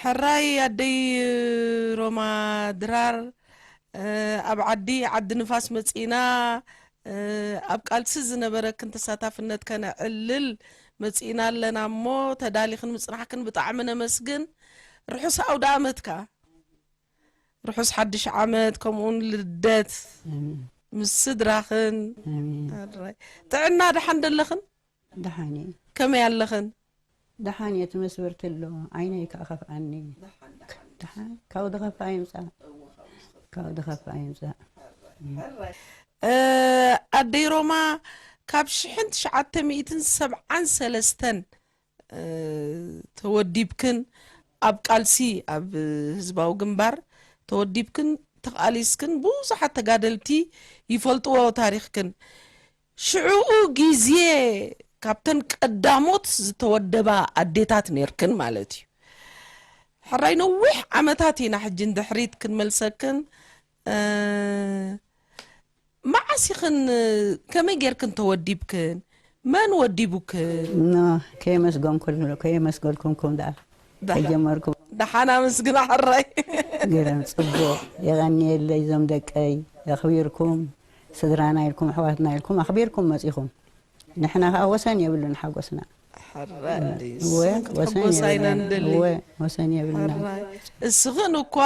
ሕራይ ኣደይ ሮማ ድራር፣ ኣብ ዓዲ ዓዲ ንፋስ መጺና፣ ኣብ ቃልሲ ዝነበረክን ተሳታፍነት ከነዕልል መጺና ኣለና እሞ፣ ተዳሊኽን ምጽናሕክን ብጣዕሚ ነመስግን። ርሑስ ኣውደ ኣመት ከኣ። ርሑስ ሓድሽ ዓመት፣ ከምኡውን ልደት። ምስ ስድራኽን። ጥዕና ደሓን ደለኽን? ደሓን እየ። ከመይ ኣለኽን? ደሓን እየ፣ ትመስበርቲ ኣሎ። ዓይነይ ከኣ ከፍኣኒ። ደሓን፣ ካብ ዝኸፍኣ ይምጻእ። ካብ ዝኸፍኣ ይምጻእ። ኣደይ ሮማ፣ ካብ ሽሕን ትሽዓተ ሚእትን ሰብዓን ሰለስተን ተወዲብክን፣ ኣብ ቃልሲ፣ ኣብ ህዝባዊ ግንባር ተወዲብክን ተቓሊስክን፣ ብዙሓት ተጋደልቲ ይፈልጥዎ ታሪኽክን። ሽዕኡ ግዜ ካብተን ቀዳሞት ዝተወደባ ኣዴታት ኔርክን ማለት እዩ። ሕራይ ነዊሕ ዓመታት ኢና ሕጂ ንድሕሪት ክንመልሰክን። መዓስ ኢኽን፣ ከመይ ጌርክን ተወዲብክን? መን ወዲቡክን? ኖ፣ ከየመስገንኩል-፣ ከየመስገልኩምኩም ደኣ ከጀመርኩም። ደሓን ኣመስግና ሕራይ። ገረም ጽቡቕ። የቐንየለይ፣ እዞም ደቀይ ኣኽቢርኩም፣ ስድራና ኢልኩም፣ ኣሕዋትና ኢልኩም ኣኽቢርኩም መጺኹም። ንሕና ከኣ ወሰን የብሉን ሓጎስና። ሕራይ፣ እወ፣ ንስኹም ወሰን ክትሕጎሳ ኢና የብልና። ንደሊ። እወ፣ ወሰን የብልና። ሕራይ። እስኽን እኳ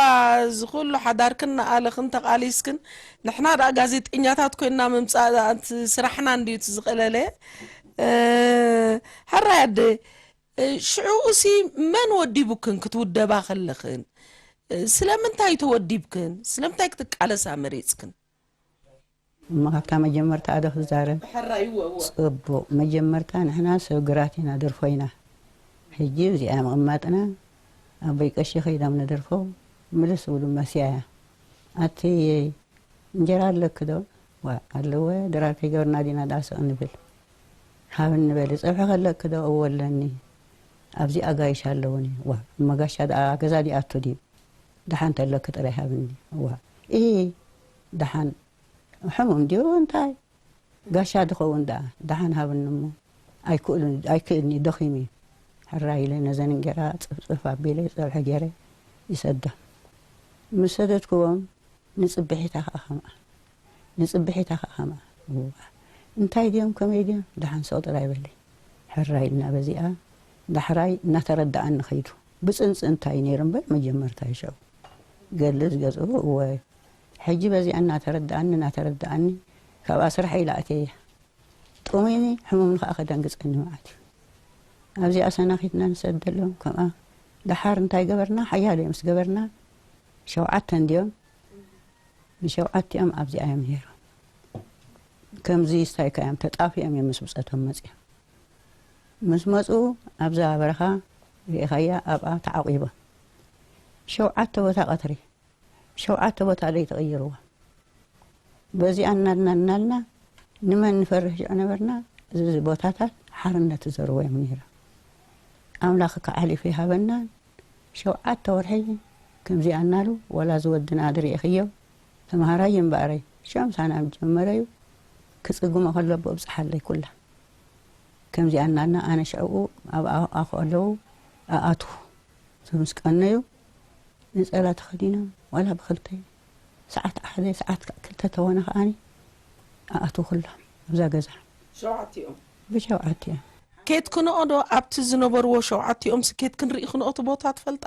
እዚ ኩሉ ሓዳርክን እናኣለኽን ተቓሊስክን፣ ንሕና ደኣ ጋዜጠኛታት ኮይንና ምምጻእ ደኣ እቲ ስራሕና እንድዩ እቲ ዝቐለለ። እ፣ ሕራይ ኣደ፣ እ፣ ሽዑኡሲ መን ወዲቡክን ክትውደባ ከለኽን? እ፣ ስለምንታይ ተወዲብክን? ስለምንታይ ክትቃለሳ መሪጽክን? እሞ ካብታ መጀመርታ ኣዶ ክዛረብ። ሕራይ፣ እወ፣ እወ። ጽቡቕ። መጀመርታ ንሕና ሰብ ግራት ኢና፣ ደርፎ ኢና። ሕጂ እዚኣ ምቕማጥና፣ ኣቦይ ቀሺ ከይዶም ንደርፎ፣ ምልስ ዝብሉ መስያ እያ። ኣቲ እንጀራ ኣለኪ ዶ? ዋ፣ ኣለወ፣ ድራር ከይገበርና ዲና ደኣ ስቕ ንብል። ሃብኒ በሊ፣ ጸብሒ ከለኪ ዶ? እወ ኣለኒ። ኣብዚ ኣጋይሽ ኣለውኒ። ዋ፣ እሞ ጋሻ ደኣ ገዛ ዲኣቱ ድዩ? ደሓን ተለኪ ጥራይ ሃብኒ። ዋ፣ ኢ፣ ደሓን ሕሙም ድዩ እንታይ? ጋሻ ድኸውን ደኣ፣ ደሓን ሃብኒ እሞ። ኣይክእሉን፣ ኣይክእልኒ፣ ደኺሙ እዩ። ሕራይ ኢለ ነዘን እንጌራ ጽፍጽፍ ኣቢለ ጸብሒ ገይረ ይሰዶም። ምስ ሰደድክዎም፣ ንጽብሒታ ከኣ ከምኣ፣ ንጽብሒታ ከኣ ከምኣ። እዋ፣ እንታይ ድዮም፣ ከመይ ድዮም? ደሓን ስቕ ጥራይ በሊ። ሕራይ ኢልና በዚኣ፣ ዳሕራይ እናተረድኣኒ ኸይዱ። ብጽንጽንታ እዩ ነይሩ እምበር፣ መጀመርታ ይሸው። ገድሊ ዝገዝኡ፣ እወ። ሕጂ በዚኣ እናተረድኣኒ፣ እናተረድኣኒ፣ ካብኣ ስራሕ ኢለ ኣትየያ። ጥሙይኒ ሕሙምኒ ከኣ ከደንግጸኒ መዓት እዩ። ኣብዚኣ ሰናኺትና ንሰደሎም፣ ከምኣ ደሓር እንታይ ገበርና? ሓያሎ እዮም ምስ ገበርና፣ ሸውዓተ እንድዮም፣ ንሸውዓቲኦም ኣብዚኣ እዮም ነይሮም። ከምዚ ስታይካ እዮም ተጣፊኦም እዮም ምስ ብጸቶም መጺኦም። ምስ መጹ ኣብዛ በረኻ ርኢኻያ ኣብኣ ተዓቂቦም። ሸውዓተ ቦታ ቀትሪ፣ ሸውዓተ ቦታ ደይ ተቐይርዋ። በዚኣ እናልና እናልና ንመን ንፈርህ ሽዑ ነበርና? እዚ ቦታታት ሓርነት ዝዘርዎ እዮም ነይሮም። ኣምላኽ ከ ሓሊፉ ይሃበናን ሸውዓተ ወርሒ ከምዚኣ እናሉ ዋላ ዝወድና ድርኢኽዮ ተምሃራይ እምበኣረይ ሽዑ ምሳና ጀመረዩ ክጽግሞ ከሎ ብብጽሓለይ ኩላ ከምዚኣ እናልና ኣነ ሽዕኡ ኣብ ኣኹ ኣለዉ ኣኣትዉ ምስ ቀነዩ ነጸላ ተኸዲኖም ዋላ ብኽልተ ሰዓት ሓደ ሰዓት ክልተ ተወነ ከኣኒ ኣኣትዉ ኩሎም ኣብዛ ገዛ ሸውዓቲኦም ብሸውዓቲኦም ኬድክንኦ ዶ ኣብቲ ዝነበርዎ ሸውዓቲኦም ስኬት ክንርኢ ክንኦ እቲ ቦታ ትፈልጣ?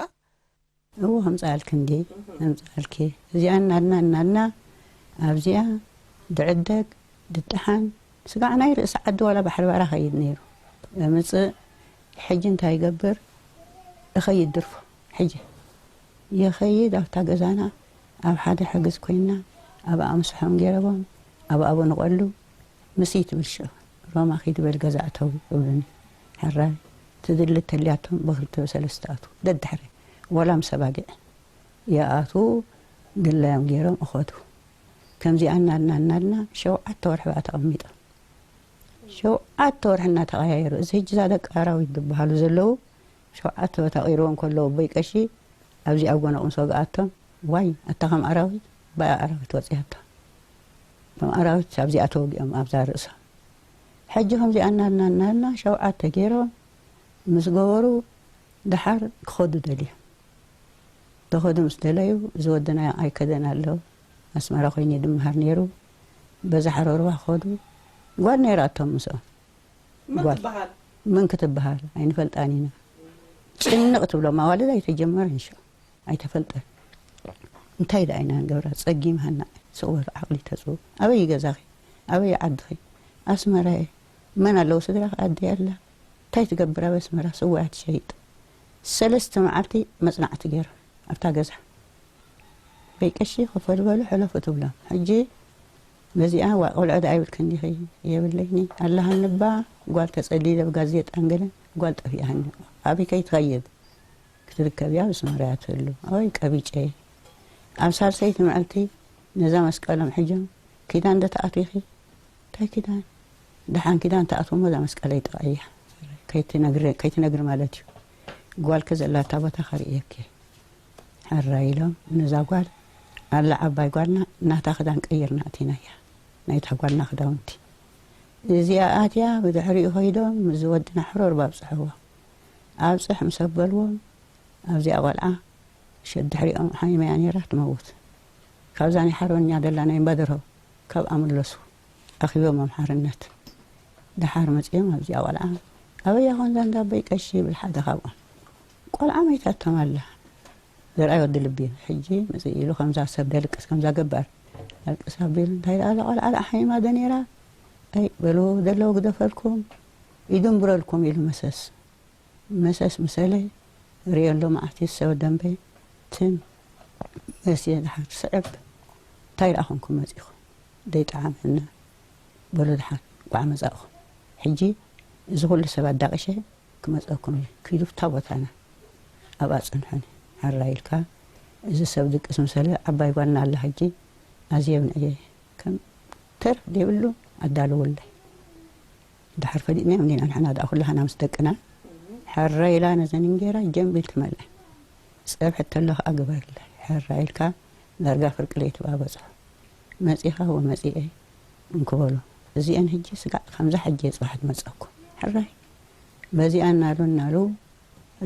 እዎ ከምጻልኪ እንዲ ከምጻልኪ እዚኣ እናድና እናድና ኣብዚኣ ድዕደግ ድጠሓን ስጋዕ ናይ ርእሲ ዓዲ ዋላ ባሕሪ ባራ ኸይድ ነይሩ እምጽእ ሕጂ እንታይ ይገብር እኸይድ ድርፎ ሕጂ ይኸይድ ኣብታ ገዛና ኣብ ሓደ ሕግዝ ኮይና ኣብኣ ምስሖም ገይረቦም ኣብኣ ብንቐሉ ምስይ ትብል ሽዑ ሮማ ኺድ በል ገዛ እተው እብሉኒ። ሕራይ ትድሊ ተልያቶም ብኽልተ ብሰለስተ ኣትዉ ደድሕረ ወላ ምስ ኣባጊዕ ይኣትዉ ድላዮም ገይሮም እኸዱ። ከምዚኣ እናድና እናድና ሸውዓተ ወርሒ ብኣ ተቐሚጦም። ሸውዓተ ወርሒ እናተቐያየሩ እዚ ሕጂ እዛ ደቂ ኣራዊት ዝበሃሉ ዘለዉ ሸውዓተ ወታ ቀይርዎም ከለዉ ኣቦይ ቀሺ ኣብዚ ኣብ ጎኖ ቁምሲ ወግኣቶም ዋይ ኣታ ከም ኣራዊት ብኣ ኣራዊት ወፂኣቶ ከም ኣራዊት ኣብዚኣ ተወጊኦም ኣብዛ ርእሶም ሕጂ ከምዚኣ እናልና እናልና ሸውዓተ ገይሮም ምስ ገበሩ ደሓር ክኸዱ ደልዮም ተኸዱ ምስ ደለዩ፣ እዚ ወድና ኣይከደን ኣሎ። ኣስመራ ኮይኑ ድምሃር ነይሩ። በዛ ሓረርዋ ክኸዱ፣ ጓል ነይራቶም ምስኦም። መን ጓል። ትበሃል? መን ክትበሃል? ኣይንፈልጣን ኢና። ጭንቕ ትብሎም ኣዋልድ ኣይተጀመረን ሽዑ። ኣይተፈልጠን። እንታይ ደኣ ኢና ንገብራ? ጸጊም ሃና። ስቕ በሉ ዓቕሊ ተጽቡ። ኣበይ ገዛኺ? ኣበይ ዓድኺ? ኣስመራ እየ። መን ኣለዉ ስድራኺ? ኣደይ ኣላ። እንታይ ትገብር ኣብ ኣስመራ? ስዋ እያ ትሸይጥ። ሰለስተ መዓልቲ መጽናዕቲ ገይሮም ኣብታ ገዛ። በይ ቀሺ ክፈሉ በሉ፣ ሕለፉ ትብሎም። ሕጂ በዚኣ፣ ዋ፣ ቆልዑ ደኣ ይብልክን ዲኺ? የብለይኒ። ኣላሃኒ እባ ጓል ተጸሊለ ብጋዜጣን ገለን ጓል ጠፊኣኒ። ኣበይ ከይትኸይድ? ክትርከብ እያ፣ ኣብ ኣስመራ እያ ትህሉ። ኣይ ቀቢጨ። ኣብ ሳልሰይቲ መዓልቲ ነዛ መስቀሎም ሒዞም፣ ኪዳን ዶ ትኣትዊ ኢኺ? እንታይ ኪዳን? ደሓን ኪዳን ትኣትዉ እሞ እዛ መስቀለይ ጥቓ እያ። ከይትነግሪ፣ ከይትነግሪ ማለት እዩ። ጓልኪ ዘላታ ቦታ ከርእየኪ። ሕራይ ኢሎም ነዛ ጓል፣ ኣላ ዓባይ ጓልና፣ ናታ ክዳን ቀይርና ኣቲናያ። ናይታ ጓልና ክዳውንቲ። እዚኣ ኣትያ ብድሕሪኡ ከይዶም፣ እዚ ወድና ሕሮር ባብጽሕዎ። ኣብጽሕ ምስ ኣበልዎም፣ ኣብዚኣ ቆልዓ ሸ-፣ ድሕሪኦም ሓሚመያ ነይራ ትመውት። ካብዛ ናይ ሓርበኛ ደላ ናይ እምባደርሆ ካብኣ መለሱ። ኣኺቦም ኣምሓርነት። ደሓር መጺኦም ኣብዚኣ ቆልዓ፣ ኣበይ ይኾን ዛንዳ ኣቦይ ቀሺ ይብል ሓደ ካብኦም። ቆልዓ መይታቶም ኣላ። ዘርኣይ ወዲ ልቢ ሕጂ መጽእ ኢሉ ከምዛ ሰብ ደልቅስ ከምዛ ገባር ደልቅስ ኣቢሉ እንታይ ደኣ እዛ ቆልዓ ደኣ ሓሚማ ዶ ነይራ? ኣይ በሉ ደለዉ ግደፈልኩም ይድንብረልኩም ኢሉ መሰስ። መሰስ ምሰለ ርእዮ ኣሎ መዓልቲ ዝሰበ ደንበ ትም መሲየ ደሓር ስዕብ እንታይ ደኣ ኮንኩም መጺኹም? ደይጠዓመና በሎ ደሓር እንቋዕ መጻእኹም። ሕጂ እዚ ኩሉ ሰብ ኣዳቂሸ ክመጸኩም እየ። ኪዱ ብታ ቦታና ኣብኣ ጽንሑኒ። ሕራ ኢልካ እዚ ሰብ ድቅስ ምሰለ ዓባይ ጓልና ኣላ ሕጂ ኣዝየ ብንዕየ ከም ተርፍ ዘይብሉ ኣዳልውለይ። ድሓር ፈሊጥናዮም ዲና ንሕና ደኣ ኩላህና ምስ ደቅና። ሕራ ኢላ ነዘን እንጌራ ጀምቢል ትመልአ። ጸብሒ ተሎ ከኣ ግበርለ። ሕራ ኢልካ ዳርጋ ፍርቂ ለይቲ ብኣ በጽሖ። መጺኻ ወመጺኤ እንክበሎ። እዚኤን ሕጂ ስጋዕ ከምዛ ሕጂ እየ ጽባሕ ትመጸኩም። ሕራይ። በዚኣ እናሉ እናሉ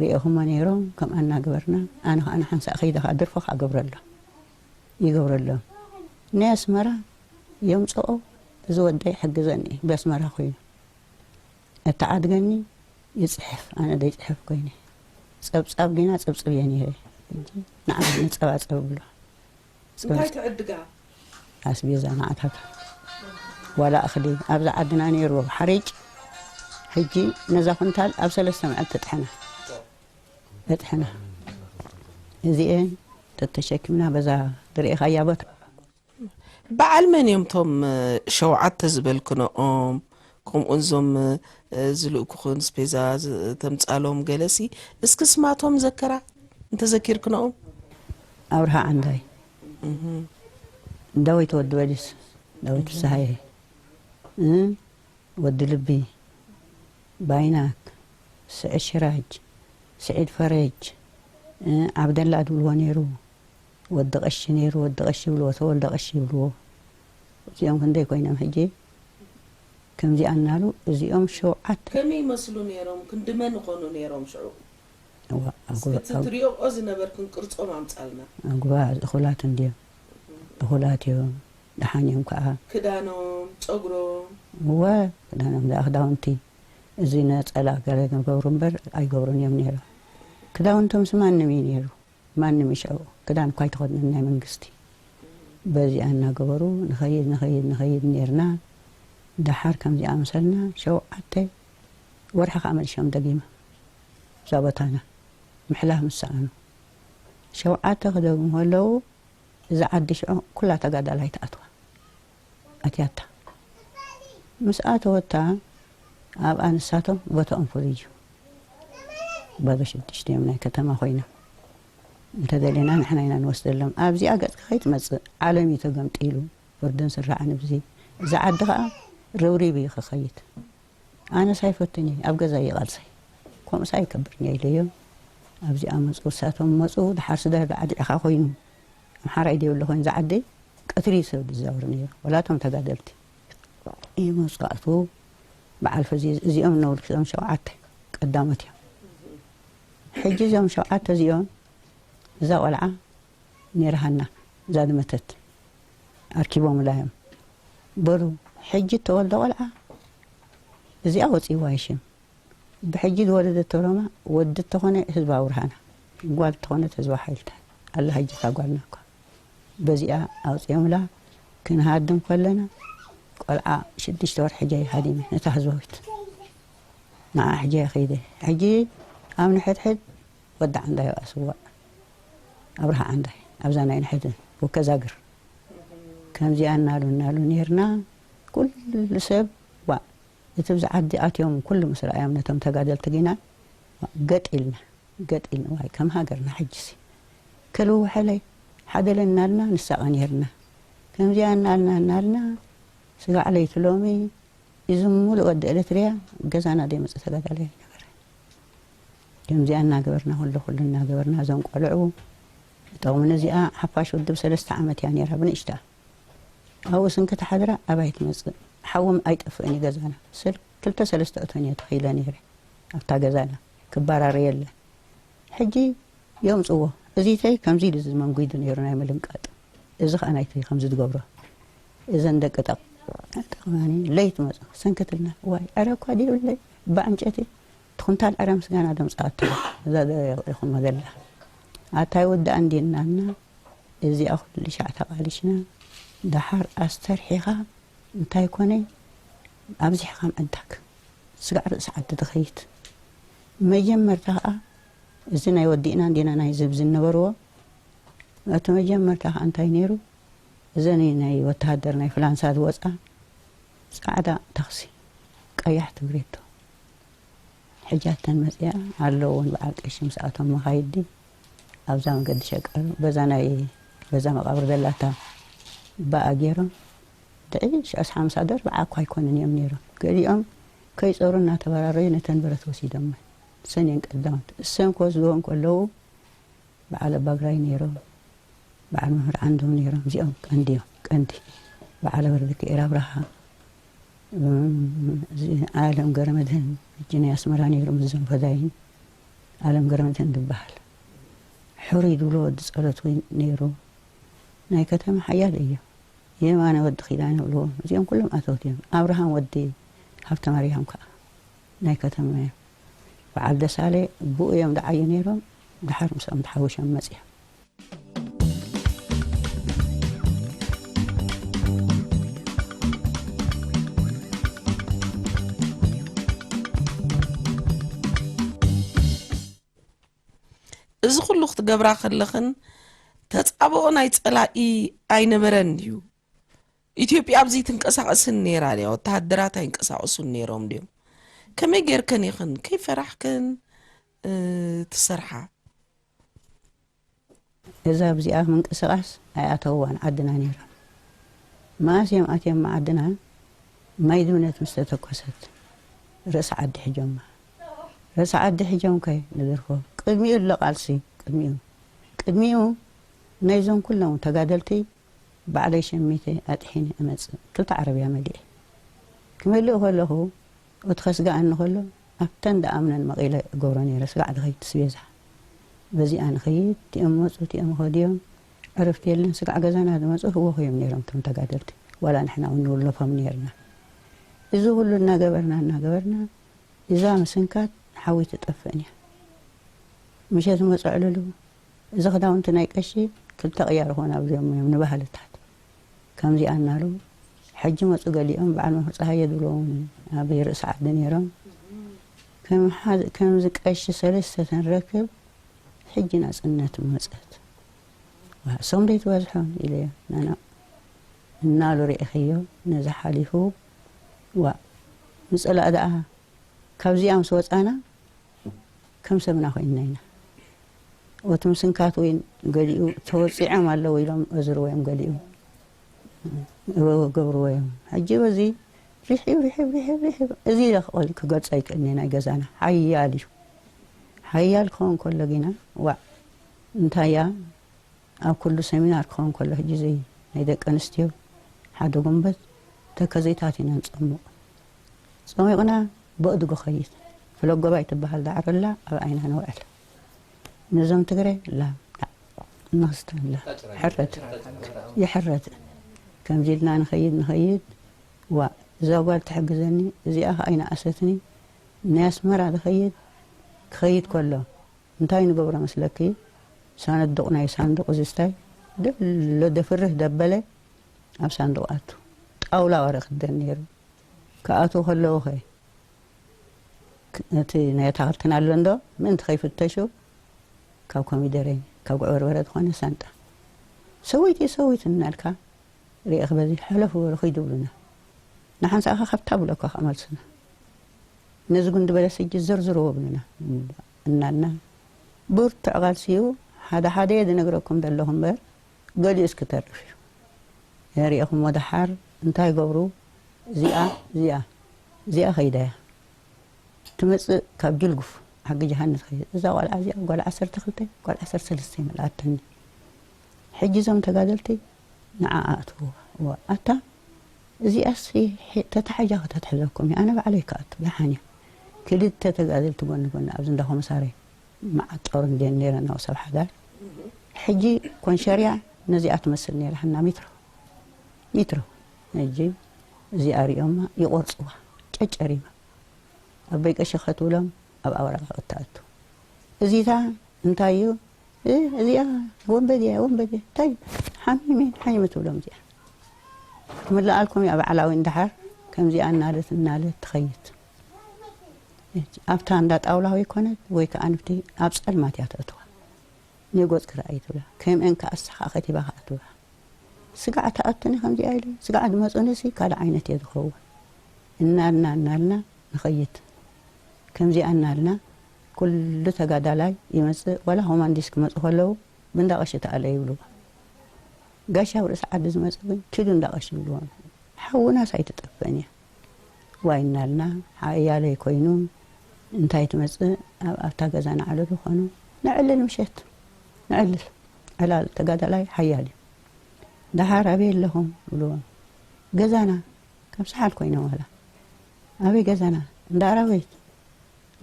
ሪኤኹሞ ነይሮም፣ ከምኣ እናገበርና፣ ኣነ ኸኣ ንሓንሳእ ከይደ ኸኣ ድርፎ ኸኣ ገብረሎም። ይገብረሎም። ናይ ኣስመራ የምጽኦ፣ እዚ ወደይ ይሕግዘኒ፣ በስመራ ኮይኑ። እተዓድገኒ ይጽሕፍ፣ ኣነ ደይጽሕፍ ኮይነ። ጸብጻብ ጌና ጽብጽብ እየ ነይረ። ሕጂ ንዓ ንጸባጸብ ብሎ። እንታይ ትዕድጋ? ኣስቤዛ ንዓታት። ዋላ እኽሊ ኣብዛ ዓድና ነይርዎ ሓሪጭ። ሕጂ ነዛ ኩንታል ኣብ ሰለስተ መዓልቲ ተጥሕና። ተጥሕና። እዚኤን ተተሸኪምና በዛ ዝርእኻያ ቦታ። በዓል መን እዮም እቶም፣ እ፣ ሸውዓተ ዝበልክንኦም? ከምኡውን እዞም፣ እ፣ ዝልእኩኽን ስፔዛ ዝ-፣ ተምጻሎም ገለሲ፣ እስኪ ስማቶም ዘከራ እንተዘኪርክንኦም? ኣብርሃ ዓንዳይ። እህ። ዳዊት ወዲ በሊስ፣ ዳዊት እህ። ፍስሃየ። እ፣ ወዲ ልቢ፣ ባይናክ፣ ስዒድ ሽራጅ፣ ስዒድ ፈረጅ፣ እ፣ ዓብደላ ድብልዎ ነይሩ። ወዲ ቀሺ ነይሩ፣ ወዲ ቀሺ ይብልዎ፣ ተወልደ ቀሺ ይብልዎ። እዚኦም ክንደይ ኮይኖም ሕጂ? ከምዚኣ እናሉ እዚኦም ሸውዓተ። ከመይ ይመስሉ ነይሮም? ክንዲ መን ይኾኑ ነይሮም ሽዑ? እዋ፣ ኣጉባ-፣ እስኪ እቲ ኣጉ-፣ ትሪኦኦ ዝነበርክን ቅርጾም ኣምጻልና። ኣጉባ እኹላት እንድዮም። እኹላት እዮም። ደሓን እዮም ከዓ። ክዳኖም፣ ጸጉሮም? እወ፣ ክዳኖም ደኣ ክዳውንቲ። እዚ ነጸላ ገለ ዝገብሩ እምበር ኣይገብሩን እዮም ነይሮም። ክዳውንቶምስ ማንም እዩ ነይሩ። ማንም ይሽዑ ክዳን እኳ ኣይተኸድኑን ናይ መንግስቲ። በዚኣ እናገበሩ ንኸይድ፣ ንኸይድ፣ ንኸይድ ነይርና። ደሓር ከምዚኣ መሰልና ሸውዓተ ወርሒ ከዓ መሊሾም ደጊማ እዛ ቦታና ምሕላፍ ምስ ሰኣኑ። ሸውዓተ ክደግሙ ከለዉ እዛ ዓዲ ሽዑ ኩላ ተጋዳላይ ትኣትዋ። ኣትያታ። ምስ ኣተወታ ኣብኣ ንሳቶም ቦታኦም ፍሉይ እዩ። ባዶ ሽዱሽተ እዮም ናይ ከተማ ኮይና። እንተደሊና ንሕና ኢና ንወስደሎም። ኣብዚኣ ገጽኪ ከይትመጽእ ዓለም እዩ ተገምጢሉ። ፍርድን ስራዕን ኣብዚ። እዛ ዓዲ ኸኣ ርብሪብ እዩ ክኸይድ። ኣነስ ኣይፈትን እየ፣ ኣብ ገዛ እየ ቃልሰይ። ከምኡስ ኣይከብርን እየ ኢለዮም። ኣብዚኣ መጹ፣ እሳቶም መጹ፣ ደሓር ስደት ዓዲ ዒኻ ኮይኑ። ኣምሓራይ ደይብሉ ኮይኑ ዝዓደይ ቀትሪ እዩ ሰብ ዝዛወር ነይሩ። ወላ እቶም ተጋደልቲ ይመጹ ኣትዉ። በዓል ፈዚ እዚኦም ነውልኪ እዞም ሸውዓተ ቀዳሞት እዮም። ሕጂ እዚኦም ሸውዓተ እዚኦም እዛ ቆልዓ ነይራ ሃና፣ እዛ ዝመተት ኣርኪቦምላ እዮም። በሉ፣ ሕጂ እተወልደ ቆልዓ እዚኣ ወፂእዋ ይሽም። ብሕጂ ዝወለደቶ ሮማ ወዲ እተኾነ ህዝባዊ ብርሃና፣ ጓል እተኾነት ህዝባዊ ሓይልታት ኣላ። ሕጂ እታ ጓልና እኳ በዚኣ ኣውፂኦምላ። ክንሃድም ከለና ቆልዓ ሽዱሽተ ወርሒ ሕጂ ሃዲመ ነታ ህዝባዊት። ንዓ ሕጂ ከይደ። ሕጂ ኣብ ንሕድሕድ ወዲ ዓንዳይ ይብኣስዋ ኣብርሃ ዓንዳይ ኣብዛ ናይ ንሕድ ወከዛግር። ከምዚኣ እናሉ እናሉ ነይርና። ኩሉ ሰብ ዋ እቲ ብዚ ዓዲ ኣትዮም ኩሉ ምስ ረኣዮም ነቶም ተጋደልቲ ግና ገጥ ኢልና፣ ገጥ ኢልና። ዋይ ከም ሃገርና ሕጅሲ ከልውሐለይ ሓደለ እናልና ንሳቐ ነይርና። ከምዚኣ እናልና እናልና ስጋዕ ለይቲ ሎሚ እዚ ሙሉእ ወዲ ኤለትርያ ገዛና ደይመጽእ ተጋዳላይ ኣይነበረ። ከምዚኣ እናገበርና፣ ኩሉ ኩሉ እናገበርና፣ እዞም ቆልዑ ጠቕሚ ነዚኣ ሓፋሽ ውድብ ሰለስተ ዓመት እያ ነይራ ብንእሽታ። ኣብኡ ስንክቲ ሓድራ ኣባይ ትመጽእ። ሓዎም ኣይጠፍእን እዩ ገዛና። ስል-፣ ክልተ ሰለስተ እቶን እየ ተኺለ ነይረ ኣብታ ገዛና። ክባራር የለ። ሕጂ የምጽዎ። እዚተይ ከምዚ ኢሉ እዚ መንጒዱ ነይሩ ናይ ምልንቃጥ። እዚ ኸኣ ናይቲ ከምዚ ዝገብሮ። እዘን ደቂ ጠቕ-፣ ጠቕማኒ ለይቲ መጽ-፣ ሰንክትልና። ዋይ፣ ዕረ እኳ ድዩ ይብለይ። ብዕንጨቲ ትኹንታል ዕረ ምስጋና ደምጽኣቶ። እዛ ደ-፣ ኢኹም መደላ። ኣታይ ወዲ ኣንዲ እናልና፣ እዚኣ ኩሉ ሻዕ ተቓሊሽና። ደሓር ኣስተርሒኻ እንታይ ኮነ ኣብዚሕኻ ምዕዳግ። ስጋዕ ርእሲ ዓዲ ትኸይድ። መጀመርታ ኸኣ እዚ ናይ ወዲእና እንዲና ናይ ዝብ ዝነበርዎ፣ እቲ መጀመርታ ኸኣ እንታይ ነይሩ? እዘን ናይ ወተሃደር ናይ ፍላንሳ ዝወጻ ጻዕዳ ታክሲ፣ ቀያሕ ትብሬቶ። ሕጃተን መጺኣ ኣለውን በዓል ቀሺ ምስኣቶም መኻይዲ ኣብዛ መገዲ ሸቃሎ፣ በዛ ናይ፣ በዛ መቓብር ዘላታ በኣ ገይሮም፣ ድዒ ሽዑስ ሓምሳ ዶ ኣርብዓ እኳ ኣይኮኑን እዮም ነይሮም። ገሊኦም ከይጾሩ እናተበራረዩ ነተን ብረት ወሲዶመን። እሰን እየን ቀዳሞት። እሰን ክወስድዎ እንከለዉ በዓል ኣባግራይ ነይሮም፣ በዓል መምህር ዓንዶም ነይሮም። እዚኦም ቀንዲ እዮም፣ ቀንዲ። በዓል ወልደኪኤል ኣብርሃ፣ እም፣ እዚ ኣለም ገረመድህን፣ ሕጂ ናይ ኣስመራ ነይሩ፣ ምስዞም ፈዳይን ኣለም ገረመድህን ዝበሃል። ሕሩይ ዝብሎ ወዲ ጸሎት እውን ነይሩ። ናይ ከተማ ሓያል እዮም። የማነ ወዲ ኪዳነ ይብልዎ። እዚኦም ኩሎም ኣተውት እዮም። ኣብርሃም ወዲ ሃብተ ማርያም ከኣ ናይ ከተማ እዮም። በዓል ደሳለ ብኡ እዮም ደዓዩ ነይሮም። ደሓር ምስኦም ተሓዊሾም መጺኦም። እዚ ኩሉ ክትገብራ ከለኽን ተጻብኦ ናይ ጸላኢ ኣይነበረን ድዩ? ኢትዮጵያ ኣብዚ ትንቀሳቐስን ነይራ ድያ? ወተሃደራት ኣይንቀሳቐሱን ነይሮም ድዮም? ከመይ ጌርክን ኢኽን ከይፈራሕክን እ፣ ትሰርሓ? እዛ ኣብዚኣ ምንቅስቓስ ኣይኣተውዋን ዓድና ነይሮም። መኣስ እዮም ኣትዮም ዓድና? ማይ ድምነት ምስ ተተኮሰት ርእሲ ዓዲ ሕጆማ። ርእሲ ዓዲ ሕጆም ከ ንግርፎ። ቅድሚኡ ኣሎ ቃልሲ፣ ቅድሚኡ። ቅድሚኡ ናይዞም ኩሎም ተጋደልቲ ባዕለይ ሸሚተ ኣጥሒነ እመጽእ። ቱታ ዓረብያ መሊኤ። ክመልእ ከለኹ እቲ ከስግኣኒ ከሎ ኣብተን ደኣምነን መቒለ እገብሮ ነይረ። ስጋዕ ድኸይድ ትስቤዛ። በዚኣ ንኸይድ፣ እቲኦም መጹ፣ እቲኦም ኸድዮም። ዕረፍቲ የለን። ስጋዕ ገዛና ዝመጹ ህወኹ እዮም ነይሮም እቶም ተጋደልቲ። ዋላ ንሕና እውን ንውለፎም ነይርና። እዚ ኩሉ እናገበርና፣ እናገበርና፣ እዛ ምስንካት ሓዊ ትጠፍእን እያ። ምሸት መጹ ዕልሉ። እዚ ክዳውንቲ ናይ ቀሺ ክልተ ቅያር ኾን ኣብዚኦም እዮም ንባህልታት። ከምዚኣ እናሉ ሕጂ መጹ ገሊኦም በዓል መምህር ጸሃየ ዝብልዎም ኣብ ርእሲ ዓዲ ነይሮም። ከም ሓ-፣ ከምዚ ቀሺ ሰለስተ ተንረክብ ሕጂ ናጽነት መጸት። ዋ፣ እሶም ደይ ትበዝሖም ኢለ ናና እናሉ ርኢኽዮ ነዚ ሓሊፉ። ዋ፣ ንጸላእ ደኣ ካብዚኣ ምስ ወጻና ከም ሰብና ኮይንና ኢና። እቲ ምስንካት ወይ ገሊኡ ተወጺዖም ኣለዉ ኢሎም እዝርዎ እዮም ገሊኡ ገብርዎ እዮም። ሕጂ በዚ ሪሒብ ሪሒብ ሪሒብ ሪሒብ እዚ ኢለ ክቐል-፣ ክገልጾ ኣይክእልን እየ። ናይ ገዛና ሓያል እዩ። ሓያል ክኸውን ከሎ ግና ዋዕ እንታይ እያ ኣብ ኩሉ ሰሚናር ክኸውን ከሎ ሕጂ እዚ ናይ ደቂ ኣንስትዮ ሓደ ጉንበት ተከዘይታት ኢና ንጸሙቕ። ጸሚቕና በእድጉ ኸይድ ፍለጎባይ ትበሃል ዳዕሮ ኣላ ኣብ ዓይና ንውዕል። ነዞም ትግረ ላም ላም ንኽስተላ ሕረት ይሕረት። ከምዚ ኢልና ንኸይድ ንኸይድ፣ ዋ፣ እዛ ጓል ትሕግዘኒ፣ እዚኣ ኸዓ ኣይነኣሰትኒ። ናይ ኣስመራ ዝኸይድ ክኸይድ ከሎ እንታይ ንገብሮ መስለኪ? ሳንዱቕ፣ ናይ ሳንዱቕ ዝስታይ ደሎ ደፍርህ ደበለ ኣብ ሳንዱቕ ኣቱ። ጣውላ ወረ ክደን ነይሩ። ክኣትዉ ከለዉ ኸ እቲ ናይ ኣታኽልትና ኣሎ እንዶ ምእንቲ ከይፍተሹ ካብ ኮሚደሬን ካብ ጉዕ በርበረ ዝኾነ ሳንጣ ሰወይቲ ሰወይቲ እናልካ ርኤኽ በዚ ሓለፉ በሉ ኺዱ ብሉና። ንሓንሳእ ኸ ካብታ ብለኳ ከኣ መልስና። ነዚ ጉንዲ በለስ ሕጂ ዘርዝርዎ ብሉና እናልና ብርቱዕ ቃልሲ እዩ። ሓደ ሓደ እየ ዝነግረኩም ዘለኹ እምበር ገሊኡስ ክተርፍ እዩ። ሪእኹሞ ደሓር እንታይ ይገብሩ? እዚኣ እዚኣ እዚኣ ኸይዳ እያ ትመጽእ ካብ ጅልጉፍ ሓጊ ጀሃንስ ኸይዳ። እዛ ቆልዓ እዚኣ ጓል ዓሰርተ ክልተ ጓል ዓሰርተ ሰለስተ ይመልኣተኒ። ሕጂ እዞም ተጋደልቲ ንዓኣ ኣእትውዋ። እዋ፣ ኣታ እዚኣስ ተታሒዛ ከተትሕዘኩም እያ። ኣነ ባዕለይ ክኣቱ ደሓን እያ። ክልተ ተጋደልቲ ጎኒ ጎኒ ኣብዚ እንዳ ኮመሳርያ መዓት ጦር እንድየን ነይረን ኣብ ሰብ ሓዳር። ሕጂ ኮንሸርያ ነዚኣ ትመስል ነይራ፣ ሓና ሚትሮ፣ ሚትሮ። ሕጂ እዚኣ ሪኦማ ይቖርጽዋ፣ ጨጨሪማ። ኣቦይ ቀሺ ከትብሎም ኣብ ኣውራቕ ክትኣቱ። እዚታ እንታይ እዩ? እ፣ እዚኣ ወንበዴ እያ፣ ወንበዴ። እንታይ? ሓሚመ፣ ሓሚመ ትብሎም እዚኣ። ክምልኣልኩም እያ ባዕላዊ እንድሓር ከምዚኣ እናለት እናለት ትኸይድ። ኣብታ እንዳ ጣውላ ወይ ኮነት ወይ ከኣ ንብቲ ኣብ ጸልማት እያ ተእትዋ። ናይ ጎጽኪ ረኣይ ትብላ። ከምኤን ከኣ ኣሳኻ ከቲባ ከኣ ትብላ። ስጋዕ ተኣቱኒ ከምዚኣ ኢለ፣ ስጋዕ ዝመጹኒሲ ካልእ ዓይነት እየ ዝኸውን። እናልና እናልና ንኸይድ። ከምዚኣ እናልና ኩሉ ተጋዳላይ ይመጽእ፣ ዋላ ኮማንዲስ ክመጹ ከለዉ ብእንዳ ቀሺ ተኣለ ይብልዎ። ጋሻ ኣብ ርእሲ ዓዲ ዝመጽእ ግን ኪዱ እንዳ ቀሺ ይብልዎ። ሓውናስ ኣይትጠፍእን እያ። ዋይ እናልና ሓያለይ ኮይኑ እንታይ ትመጽእ ኣብ ኣብታ ገዛ ንዓልሉ ኾኑ ንዕልል ምሸት ንዕልል ዕላል ተጋዳላይ ሓያል እዩ። ደሓር ኣበይ ኣለኹም ይብልዎም። ገዛና ከም ሰሓል ኮይኖም ዋላ ኣበይ ገዛና እንዳ ኣራዊት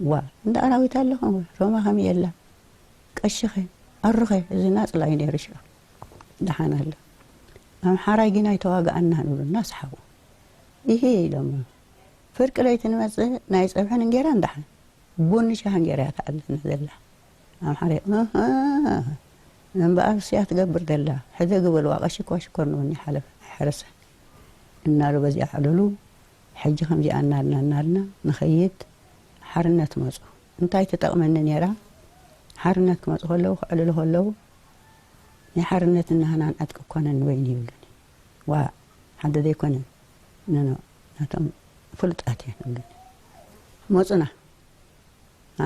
ዋ እንዳ ኣራዊት ኣለኹም ሮማ ከም የላ ቀሽኸ ኣሩኸ እዚ ናጽላ እዩ ነይሩ ሽዑ ደሓን ኣሎ። ኣምሓራይ ግን ኣይተዋግኣና ንብሉ እናሰሓቑ ኢሂ ኢሎም። ፍርቂ ለይቲ ንመጽእ ናይ ጸብሕን እንጌራን ደሓን ቡኒ ሻህን ጌራ እያ ትኣልየና ዘላ። ኣምሓራይ እህ እምበኣር እስያ ትገብር ዘላ ሕደግ በልዋ ቀሺ እኳ ሽኮር ንቡኒ ሓለፈ ኣይሓረሰን እናሉ በዚኣ ኣዕልሉ። ሕጂ ከምዚኣ እናልና እናልና ንኸይድ ሓርነት መጹ። እንታይ ትጠቕመኒ ነይራ? ሓርነት ክመጹ ከለዉ ክዕልሉ ከለዉ ናይ ሓርነት ናህናን ዕጥቂ እኳ ነንበይኑ ይብሉኒ። ዋእ ሓደ ዘይኮነ ነኖ ናቶም ፍሉጣት እየ ንብሉኒ። መጹና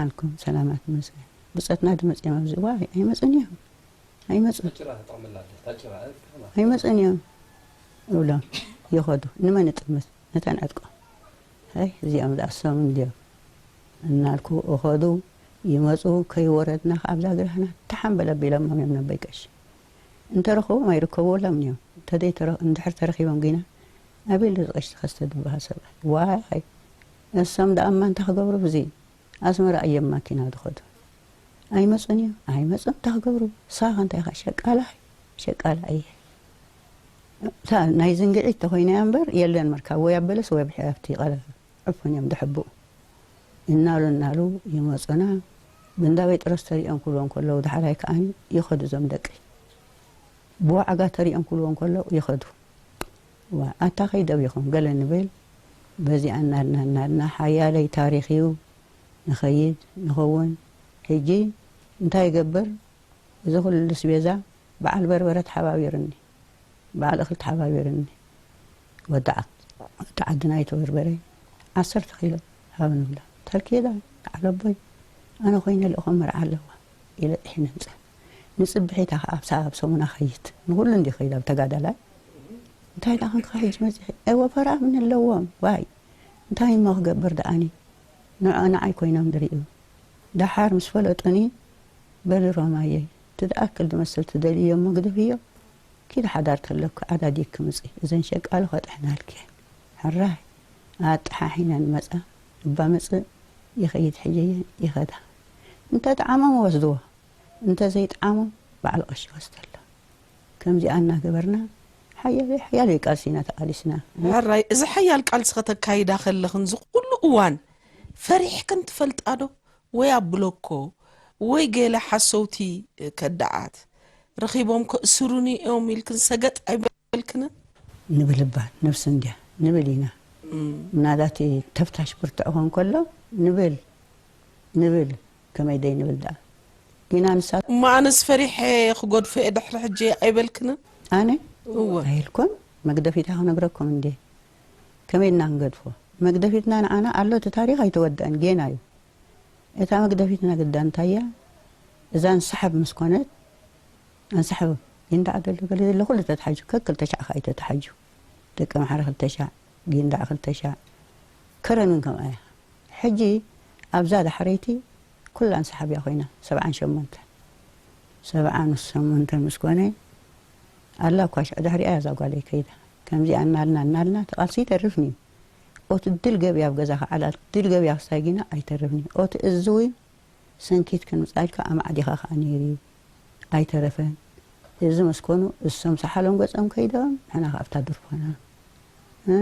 ኣልኩም ሰላማት ይመስገን ብጸትና ድመጽኦም ኣብዚ ዋይ ኣይመጹን እዮም ኣይመጹን ኣይመጹን እዮም እብሎም ይኸዱ ንመን እጥምት ነተን ዕጥቆም ኣይ እዚኦም ዝኣሰሙ እንድዮም እናልኩ እኸዱ ይመጹ ከይወረድና ኣብዛ ግራህና ተሓምበል ኣቢሎሞም እዮም ነቦይ ቀሺ እንተረኸቦም ኣይርከብዎሎምን እዮም እንድሕር ተረኺቦም ግና ኣበይ ኣሎ እዚ ቀሺ ተኸስተ ዝበሃል ሰብኣይ ዋይ እሶም ደኣማ እንታይ ክገብሩ ብዚ ኣስመራ እዮም ማኪና ዝኸዱ ኣይመጹን እዮም ኣይመጹን እንታይ ክገብሩ ንስኻ ከ እንታይ ኢኻ ሸቃላ ሸቃላ እየ እታ ናይ ዝንግዒት ተኾይናያ እምበር የለን ምርካብ ወይ ኣብ በለስ ወይ ኣብቲ ቀለ ዕፉን እዮም ድሕብኡ እናሉ እናሉ ይመጹና ብእንዳበይ ጥረስ ተሪኦም ክብልዎም ከለዉ ዳሕራይ ከኣ ይኸዱ እዞም ደቂ ብዋዕጋ ተሪኦም ክብልዎም ከለዉ ይኸዱ ዋ ኣታ ከይደቢኹም ገለ ንብል በዚኣ እናድና እናድና ሓያለይ ታሪኽ እዩ ንኸይድ ንኸውን ሕጂ እንታይ ይገብር እዚ ኩሉ ስቤዛ በዓል በርበረ ተሓባቢርኒ በዓል እኽሊ ተሓባቢርኒ ወዲ ዓዲ ናይ ተበርበረ ዓሰርተ ኪሎ ሃብ ንብላ ተርኬዳ ዓለቦይ ኣነ ኮይነ ልእኾም መርዓ ኣለዋ ኢለ ጥሒነ ምፀ ንፅብሒታ ከዓ ኣብ ሰሙና ኸይት ንኩሉ እንዲ ኸይድ ኣብ ተጋዳላይ እንታይ ደኣ ክንካ ሕጂ መፂኺ እወ ፈራ ምን ኣለዎም ዋይ እንታይ እሞ ክገብር ደኣኒ ንዖ ንዓይ ኮይኖም ዝርእዩ ደሓር ምስ ፈለጡኒ በሊ ሮማየይ እቲ ዝኣክል ዝመስል ትደልዮ እሞ ግደፍዮ ኪዲ ሓዳር ተለኪ ዓዳዲግኪ ምፂ እዘን ሸቃሎ ከጥሕናልኪ ሕራይ ኣጣሓሒነን መፃ እባ መፅእ ይኸይድ ሕጀየን ይኸዳ እንተ ጠዓሞም ወስድዎ እንተ ዘይጠዓሞም በዓል ቀሺ ወስተላ። ከምዚኣ እናገበርና ሓያለ ሓያለ ቃልሲ ኢና ተቓሊስና። ሕራይ፣ እዚ ሓያል ቃልሲ ከተካይዳ ከለኽን ዝኩሉ እዋን ፈሪሕክን ትፈልጣ ዶ? ወይ ኣብ ብሎኮ ወይ ገለ ሓሰውቲ ከዳዓት ረኺቦም ከእስሩኒ እዮም ኢልክን ሰገጥ ኣይበልክንን? ንብል እባ ነብሲ እንድያ ንብል ኢና። ምናልባት ተፍታሽ ብርትዕ ኾን ከሎ ንብል ንብል ከመይ ደይ ንብል ደኣ ጊና ንሳ እሞ ኣነስ ፈሪሐ ክገድፎ እየ ድሕሪ ሕጂ ኣይበልክንን? ኣነ እወ ኣይልኩን። መግደፊታ ክነግረኩም እንዴ ከመይ እና ክንገድፎ? መግደፊትና ንዓና ኣሎ። እቲ ታሪኽ ኣይተወድአን ጌና እዩ። እታ መግደፊትና ግዳ እንታይ እያ? እዛ እንስሓብ ምስ ኮነት እንስሓብ ጊንዳዕ ዘሎ ገለ ዘሎ ኩሉ ተተሓጁ ከክልተ ሻዕ ከኣ እዩ ተተሓጁ። ደቂ ኣምሓራ ክልተ ሻዕ ጊንዳዕ ክልተ ሻዕ ከረን እውን ከምኣ እያ። ሕጂ ኣብዛ ዳሕረይቲ ኩላ እንስሓብ እያ ኮይና ሰብዓን ሸሞንተን ሰብዓን ሸሞንተን ምስ ኮነ ኣላ እኳ ሽዑ ድሕሪኣ እያ እዛ ጓለይ ከይዳ። ከምዚኣ እናልና እናልና እቲ ቃልሲ ይተርፍኒ እዩ። ኦቲ ድል ገብያ ኣብ ገዛ ክዓላ ድል ገብያ ክስታይ ጊና ኣይተርፍኒ። ኦቲ እዚ እውን ሰንኪት ክንምፃ ኢልካ ኣማዕዲኻ ከዓ ነይሩ እዩ። ኣይተረፈን። እዚ መስኮኑ እሶም ሰሓሎም ገፆም ከይዶም ንሕና ከዓ ኣብታ ድርፎና እ?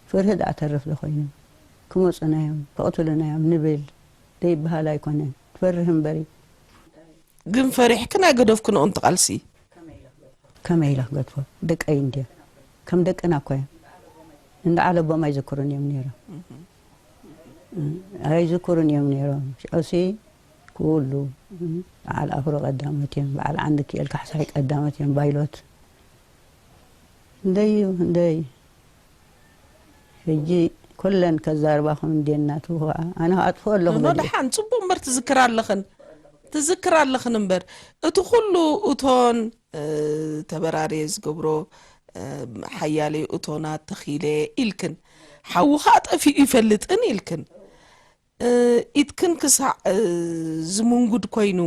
ፍርሂ ደኣ ተርፍ ዶ ኮይኑ ክመፁና እዮም ከቕትሉና እዮም ንብል ዘይበሃል ኣይኮነን። ትፈርህ እምበሪ። ግን ፈሪሕክን ኣይገደፍክንኦን ትቓልሲ? ከመይ ኢለ ክገድፎ? ደቀይ እንድዮም። ከም ደቅና እኮ እዮም። እንዳ ዓለቦም ኣይዝክሩን እዮም ነይሮም። ኣይዝክሩን እዮም ነይሮም። ሽዑሲ ኩሉ በዓል ኣፍሮ ቀዳሞት እዮም። በዓል ዓንዲ ክኤል ካሕሳይ ቀዳሞት እዮም። ባይሎት እንደይ እዩ እንደይ ሕጂ ኩለን ከዛርባኹም እንዴ እናቱ ከዓ ኣነ ኣጥፍኦ ኣለኹ እሞ በሊ። ደሓን ጽቡቅ እምበር ትዝክር ኣለኽን ትዝክር ኣለኽን እምበር እቲ ኩሉ እቶን እ፣ ተበራርየ ዝገብሮ እ፣ ሓያለይ እቶናት ተኺለ ኢልክን ሓዊ ከዓ ጠፊኡ ይፈልጥን ኢልክን እ፣ ኢድክን ክሳዕ እ፣ ዝምንጉድ ኮይኑ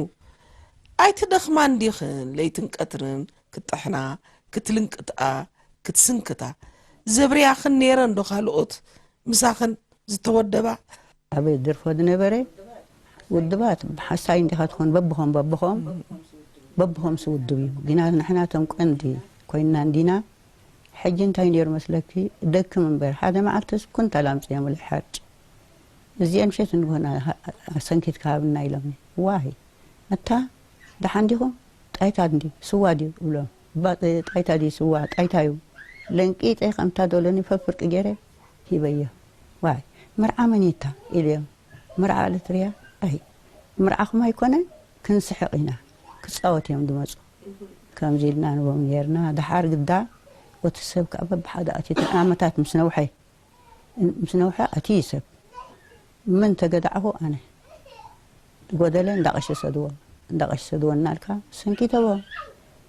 ኣይትደኽማን ዲኽን ለይትን ቀትርን ክትጥሕና ክትልንቅጥኣ ክትስንክታ ዘብርያኽን ነይረን ዶ ካልኦት ምሳኽን ዝተወደባ? ኣበይ ድርፎ ዝነበረ ውድባት ሓሳይ እንዲኻ ትኾን በብኾም በብኾም በብኾም ስውድብ እዩ ግና ንሕና ቶም ቀንዲ ኮይንና እንዲና። ሕጂ እንታይ ነይሩ መስለኪ? ደክም እምበር ሓደ መዓልትስ ኩንታል ኣምፅኦም ኢለ ሓርጭ እዚአን ምሸት እንድኾና ሰንኪት ክሃብና ኢሎምኒ። ዋይ ኣታ ደሓን ዲኹም? ጣይታ እንዲ ስዋ ድዩ እብሎም። ባ- ጣይታ ድዩ ስዋ? ጣይታ እዩ። ለንቂጠ ከምታ ደሎኒ ፈፍርቂ ገይረ ሂበዮ። ዋይ መርዓ መኒታ ኢልዮም። መርዓ ኣለትርያ ኣይ መርዓኹም ኣይኮነን ክንስሕቕ ኢና ክፃወት እዮም ድመፁ። ከምዚ ኢልና ንቦም ነርና። ደሓር ግዳ ወቲ ሰብ ከዓ በብሓደ ኣትዩ ዓመታት ምስ ነውሐ ምስ ነውሐ ኣትዩ ሰብ ምን ተገዳዕኹ ኣነ ዝጎደለ እንዳቐሸ ሰድዎ እንዳቐሸ ሰድዎ እናልካ ሰንኪተዎ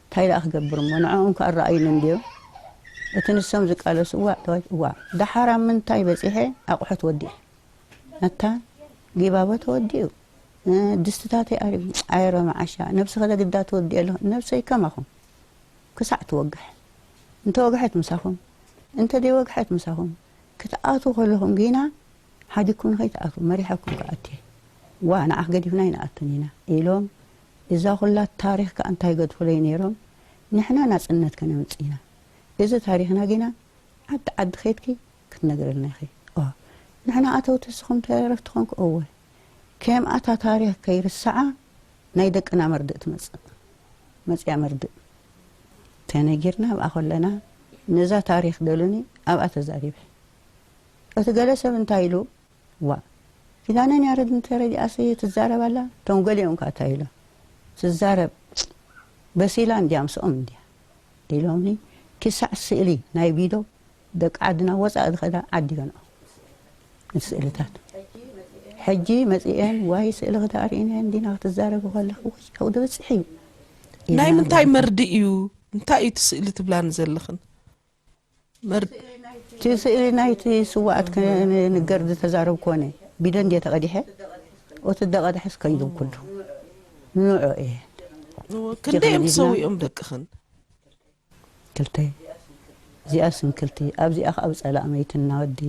እንታይ ደኣ ክገብር እሞ ንዕኦም ከኣ ረኣዩኒ እንድዮም እቲ ንሶም ዝቃለሱ እዋእ ተዋይ እዋእ ደሓር ኣብ ምንታይ በጺሐ ኣቑሑ ተወዲኡ ኣታ ጊባቦ ተወዲኡ ድስትታተይ ኣሪጉ ኣይረ መዓሻ ነብስኺ ዶ ግዳ ትወድኢ ኣለኹ ነብሰይ ከማኹም ክሳዕ ትወግሕ እንተወግሐት ምሳኹም እንተደይወግሐት ምሳኹም ክትኣትዉ ከለኹም ጊና ሓዲግኩም ንኸይትኣትዉ መሪሐኩም ክኣቱ እየ ዋ ንዓኽ ገዲፍና ኣይንኣቱን ኢና ኢሎም እዛ ኩላ ታሪኽ ከኣ እንታይ ገድፉለይ ነይሮም ንሕና ናጽነት ከነምጽእ ኢና እዚ ታሪኽና ጊና ዓዲ ዓዲ ኸይድኪ ክትነግረልና ኢኺ። ኦ፣ ንሕና ኣተውቲ እስኹም ተረፍቲ ኾንኩ እወ። ከምኣ እታ ታሪኽ ከይርስዓ ናይ ደቅና መርድእ ትመጽእ። መጽያ መርድእ ተነጊርና ኣብኣ ኾለና ነዛ ታሪኽ ደሉኒ ኣብኣ ተዛሪበ። እቲ ገለ ሰብ እንታይ ኢሉ ዋ ኪዳነን ያረድን ተረዲኣስ ትዛረብ ኣላ እቶም ገሊኦም ከዓ እንታይ ኢሎም ትዛረብ በሲላ እንድያ ምስኦም እንድያ ኢሎምኒ ክሳዕ ስእሊ ናይ ቢዶ ደቂ ዓድና ወፃኢ ዝኸዳ ዓዲገንኦ ስእልታት ሕጂ መፂአን ዋይ ስእሊ ክተርእይናየን እንዲና ክትዛረቢ ከለኺ ወይ ኣብኡ ዝበፅሕ እዩ ናይ ምንታይ መርድእ እዩ እንታይ እዩ እቲ ስእሊ ትብላኒ ዘለኽን እቲ ስእሊ ናይቲ ስዋኣት ክንገር ዝተዛረብ ኮነ ቢደ እንድየ ተቐዲሐ እቲ ደቐድሐስ ከይዱ ኩሉ ንዑ እየ ክንደይ እዮም ተሰዊኦም ደቅኽን ክልተ እዚኣ ስንክልቲ ኣብዚኣ ከዓ ብፀላእ መይትና ወዲ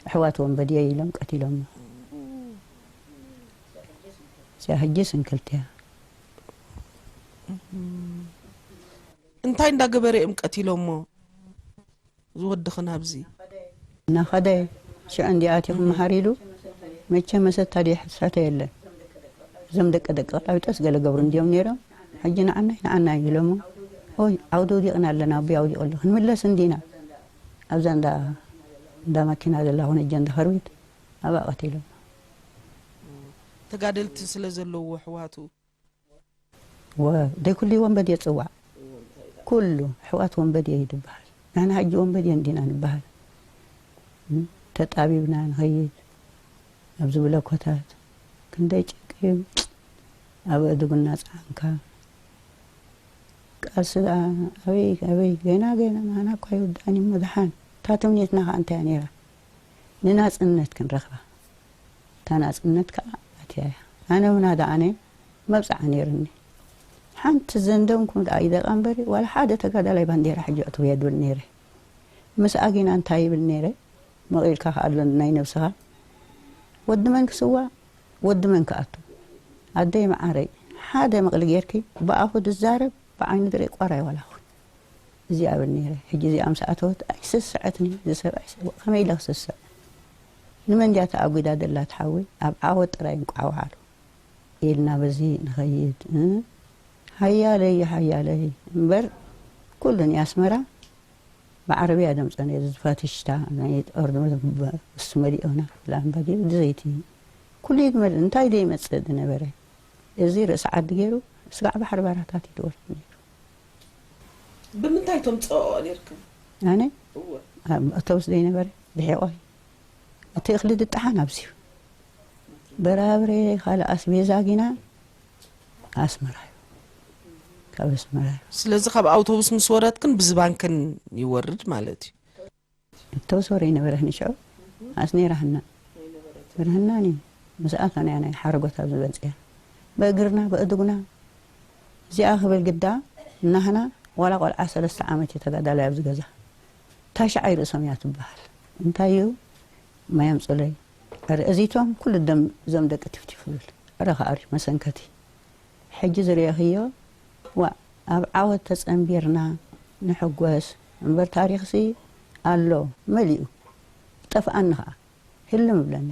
ኣሕዋት ወንበድየ ኢሎም ቀቲሎሞ እዚኣ ሕጂ ስንክልቲ እያ እንታይ እንዳገበረ እዮም ቀቲሎሞ? ዝወድኽን ኣብዚ እናኸደ ሽዑ እንዲኣት ይኹን መሃር ኢሉ መቸ መሰታ ድየ ሕስሐተ የለን። እዞም ደቂ ደቂ ቃቢጦስ ገለ ገብሩ እንዲዮም ነይሮም። ሕጂ ንዓናይ ንዓናይ ኢሎሞ ኦይ ዓውዲ ውዲቕና ኣለና ኣቦይ ኣውዲቑ ኣሎ ክንምለስ እንዲና ኣብዛ እንዳ እንዳ ማኪና ዘላ ኹን እጀ እንዳ ከርቢት ኣብኣ ቀቲሎም። ተጋደልቲ ስለ ዘለዎ ኣሕዋቱ ወ ደይ ኩሉ ወንበዴ ጽዋዕ ኩሉ ኣሕዋት ወንበዴ እዩ ዝበሃል። ንሕና ሕጂ ወንበዴ እንዲና ንበሃል። ተጣቢብና ንኸይድ ኣብዚ ብለኮታት ክንደይ ጭንቂ እዩ። ኣብ ኣእዱግና ጸዓንካ ቃልሲ ደኣ ኣበይ ኣበይ ገና ገና ናህና እኳ ይውዳእን እዩ መድሓን። እታ ትምኒትና ከኣ እንታይ እያ ነይራ? ንናጽነት ክንረኽባ። እታ ናጽነት ከኣ ኣትያ እያ። ኣነ እውን ኣደ ኣነ መብጽዓ ነይርኒ። ሓንቲ ዘንደምኩም ደኣ ይደቃ እምበሪ ዋላ ሓደ ተጋዳላይ ባንዴራ ሕጂ ኣእትው የድብል ነይረ። ምስ ኣጊና እንታይ ይብል ነይረ? መቒልካ ከኣ ኣሎ ናይ ነብስኻ ወዲ መን ክስዋእ ወዲ መን ክኣቱ። ኣደይ መዓረይ ሓደ መቕሊ ጌርኪ ብኣፉ ዝዛረብ ብዓይኑ ዝርኢ ቋራይ ዋላ ኹን። እዚኣ እብል ነይረ። ሕጂ እዚኣ ምስ ኣተወት ኣይስስዐትኒ። እዚ ሰብ ኣይስ- ከመይ ኢለ ክስስዕ? ንመን ድያ ተኣጒዳ ደላ ትሓዊ? ኣብ ዓወት ጥራይ እንቋዕ ወዓሉ ኢልና በዚ ንኸይድ። እ? ሓያለይ ሓያለይ እምበር ኩሉ ናይ ኣስመራ ብዓረብያ ደምፀነ እዚ ፋቲሽታ ናይ ጦር እሱ መሊኦና ላምባዲ ብዘይቲ ኩሉ ይመል እንታይ ዘይመፅእ ዝነበረ እዚ ርእሲ ዓዲ ገይሩ ስጋዕ ባሕሪ ባራታት ይድወል ነይሩ። ብምንታይ ተምፅኦ ነርክም? ኣነ እወ ኣብ ኣውቶቡስ ዘይነበረ ብሒቆይ እቲ እኽሊ ድጣሓን ኣብዚዩ በራብረ ካልእ ኣስቤዛ ጊና ኣስመራ እዩ ካብ ኣስመራ እዩ። ስለዚ ካብ ኣውቶቡስ ምስ ወረድክን ብዝባንክን ይወርድ ማለት እዩ። ኣውቶቡስ ወረ ይነበረ ንሽዑ ኣስኔራ ህና ብርህናን እዩ ምስ ኣቶና ናይ ሓረጎት ኣብዚ በፅያ ብእግርና ብእድጉና እዚኣ ክብል ግዳ እናህና ዋላ ቆልዓ ሰለስተ ዓመት እዩ ተጋዳላይ ኣብዚ ገዛ ታሽዓይ ርእሶም እያ ትበሃል እንታይ እዩ ማይ ኣምፁለይ ዕረ እዚቶም ኩሉ ደም እዞም ደቂ ቲፍቲፍ ይብል ዕረ ከኣሪ መሰንከቲ ሕጂ ዝርኤኽዮ ዋእ ኣብ ዓወት ተፀንቢርና ንሕጎስ እምበር ታሪኽሲ ኣሎ መሊኡ ጠፍኣኒ ኸዓ ህልም እብለኒ።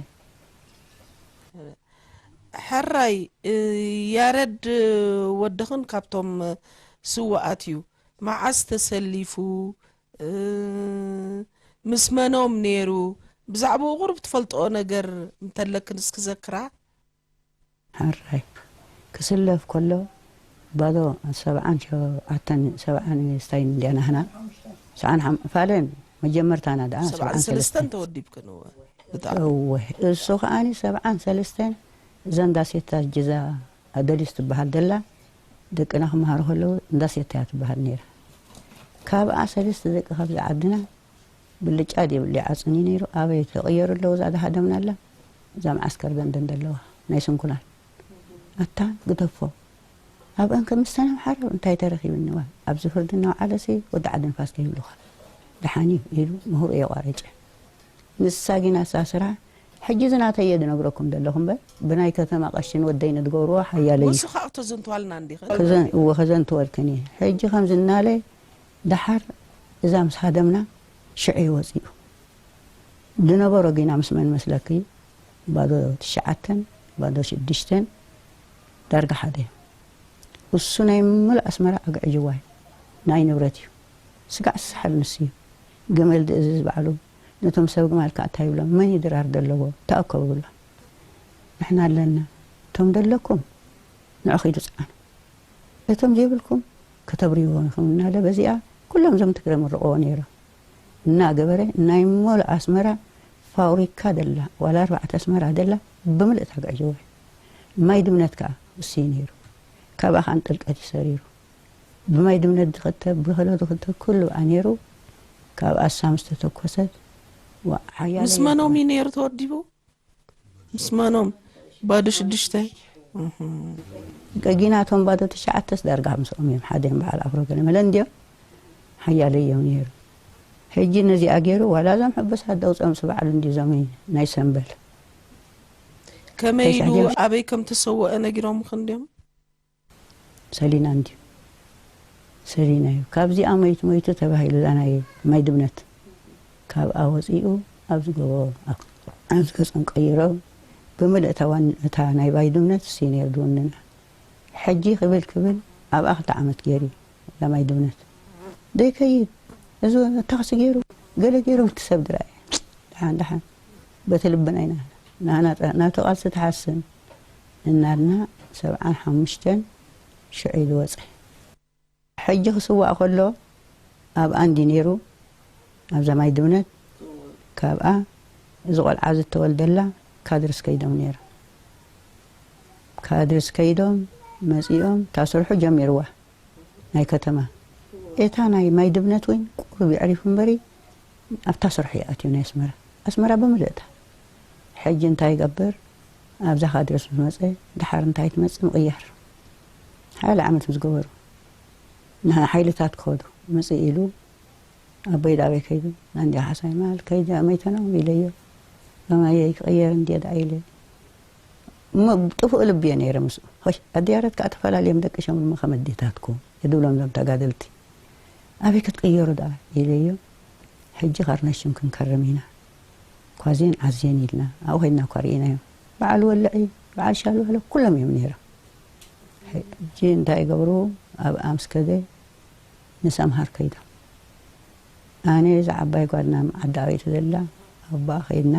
ሕራይ ያረድ ወድኽን ካብቶም ስውኣት እዩ። መዓስ ተሰሊፉ? ምስ መኖም ነይሩ? ብዛዕባኡ ቁሩብ ትፈልጥኦ ነገር እንተለክን እስኪ ዘክራ። ሕራይ ክስለፍ ከሎ ባዶ ሰብዓን ሸውዓተን ሰብዓን ስታይን እንዲያ ናህና ሰብዓን ሓም- ፋለን መጀመርታና ደኣ ሰብዓን ሰብዓን ሰለስተን ሰለስተን ተወዲብክን እወ። ብጣዕሚ እወ እሱ ከዓኒ ሰብዓን ሰለስተን እዛ እንዳሴታ ጅዛ ኣደሊስ ትበሃል ደላ ደቅና ክመሃሩ ከለዉ እንዳሴታ እያ ትበሃል ነይራ። ካብኣ ሰለስተ ደቂ ካብዚ ዓድና ብልጫ ድዩ ብልዕ ዓፅን እዩ ነይሩ ኣበይ ተቐየሩ ኣለዉ እዛ ዝሃደምና ኣላ እዛ መዓስከር ደንደን ዘለዋ ናይ ስንኩላን ኣታ ግደፎ ኣብአን ከምስተን ኣምሓሩ እንታይ ተረኺብንዋ ኣብዚ ፍርዲ እናውዓለሲ ወዲ ዓዲ ንፋስ ከይብሉኻ ደሓን እዩ ኢሉ ምሁር እየቋረጨ ንሳ ጊና እሳ ስራሕ ሕጂ እዚ ናተይ እየ ዝነግረኩም ዘለኹ እምበር ብናይ ከተማ ቀሺ ንወደይ ንዝገብርዎ ሓያለ እዩ ንሱ ከዓ ክተዘንትዋልና እንዲኽን እወ ከዘንትወልክን እየ ሕጂ ከምዚ እናለ ደሓር እዛ ምስ ሃደምና ሽዑ እዩ ወፂኡ ዝነበሮ ጊና ምስ መን መስለኪ ባዶ ትሽዓተን ባዶ ሽዱሽተን ዳርጋ ሓደ እዩ እሱ ናይ ምሉእ ኣስመራ ኣግዕጅዋ እዩ ናይ ንብረት እዩ ስጋዕ ዝሰሓል ንሱ እዩ ገመል ድእዝዝ ባዕሉ ነቶም ሰብ ግማል ከዓ እንታይ ይብሎም መን እዩ ድራር ዘለዎ ተኣከቡ ይብሎም ንሕና ኣለና እቶም ደለኩም ንዑ ኺዱ ፀዓኑ እቶም ዘይብልኩም ከተብርይዎ ኢኹም እናለ በዚኣ ኩሎም እዞም ትግረ ምርቕዎ ነይሮም እናገበረ ናይ ሞል ኣስመራ ፋብሪካ ደላ ዋላ ኣርባዕተ ኣስመራ ደላ ብምልእታ ግዕዝዎ ማይ ድምነት ከዓ ውስይ ነይሩ ካብኣ ከዓ ጥልቀት ይሰሪሩ ብማይ ድምነት ዝኽተብ ብኸሎ ዝኽተብ ኩሉ ብኣ ነይሩ ካብ ኣሳም ዝተተኮሰት ሓያለ ምስ መኖም እዩ ነይሩ ተወዲቡ ምስ መኖም ባዶ ሽዱሽተ ገጊናቶም ባዶ ትሽዓተስ ዳርጋ ምስኦም እዮም ሓደ እዮም በዓል ኣፍሮ ገለ መለ እንድዮም ሓያለ እዮም ነይሩ ሕጂ ነዚኣ ገይሩ ዋላ እዞም ሕቡሳት ደውፅኦም ስባዕሉ እንዲ እዞም ናይ ሰንበል ከመይ ኢሉ ተሻሂዶም። ኣበይ ከም ተሰወአ ነጊሮምኽ እንድዮም ሰሊና እንድዩ ሰሊና እዩ። ካብዚኣ መይቱ መይቱ ተባሂሉ እዛ ናይ ማይ ድብነት ካብኣ ወፂኡ ኣብዚ ጎቦ ኣብ- ኣብዚ ገፆም ቀይሮም ብምልእታ ዋን- እታ ናይ ማይ ድብነት እሱ ነይሩ ድውንና። ሕጂ ክብል ክብል ኣብኣ ክልተ ዓመት ገይሩ እዛ ማይ ድብነት ዘይከይድ እዚ ታክሲ ገይሩ ገለ ገይሩ ብትሰብ ድረኣየ። ደሓን ደሓን በቲ ልብና ኢና ናና ናቱ ቃልሲ ተሓስን እናልና ሰብዓን ሓሙሽተን ሽዑ እዩ ዝወፀ። ሕጂ ክስዋእ ከሎ ኣብኣ እንዲ ነይሩ ኣብዛ ማይ ድብነት ካብኣ እዚ ቆልዓ ዝተወልደላ ካድርስ ከይዶም ነይሩ። ካድርስ ከይዶም መፂኦም ታሰርሑ ጀሚርዋ ናይ ከተማ። እታ ናይ ማይ ድብነት እውን ቁሩብ ይዕሪፍ እምበሪ ኣብታ ስርሑ ይኣትዩ ናይ ኣስመራ ኣስመራ ብምልእታ። ሕጂ እንታይ ይገብር ኣብዛ ካድርስ ምስ መፀ ድሓር እንታይ ትመፅእ ምቕያር ሓያለ ዓመት ምስ ገበሩ ንሓይልታት ክኸዱ ምፅእ ኢሉ ኣቦይ ዳበይ ከይዱ ናንዲ ሓሳይ ማል ከይዲ መይተነው ኢለዮ። ሎማየ ክቕየር እንድየ ደኣ ኢለ እሞ ጥፉእ ልቢ እየ ነይረ ምስኡ። ሆይ ኣዲያረት ከዓ ተፈላለዮም ደቂ ሸምርሞ ከም ኣዴታትኩም የድብሎም ዞም ተጋደልቲ ኣበይ ክትቅየሩ ደኣ ኢለዮ። ሕጂ ካርነሽም ክንከርም ኢና ኳዜን ዓዜን ኢልና ኣብኡ ከይድና እኳ ርኢናዮም። በዓል ወልዒ በዓል ሻሉ በለ ኩሎም እዮም ነይሮም። ሕጂ እንታይ ይገብሩ ኣብ ኣምስከደ ንሰምሃር ከይዶም ኣነ እዛ ዓባይ ጓልና ዓዲ ኣበይቲ ዘላ ኣቦኣ ከይድና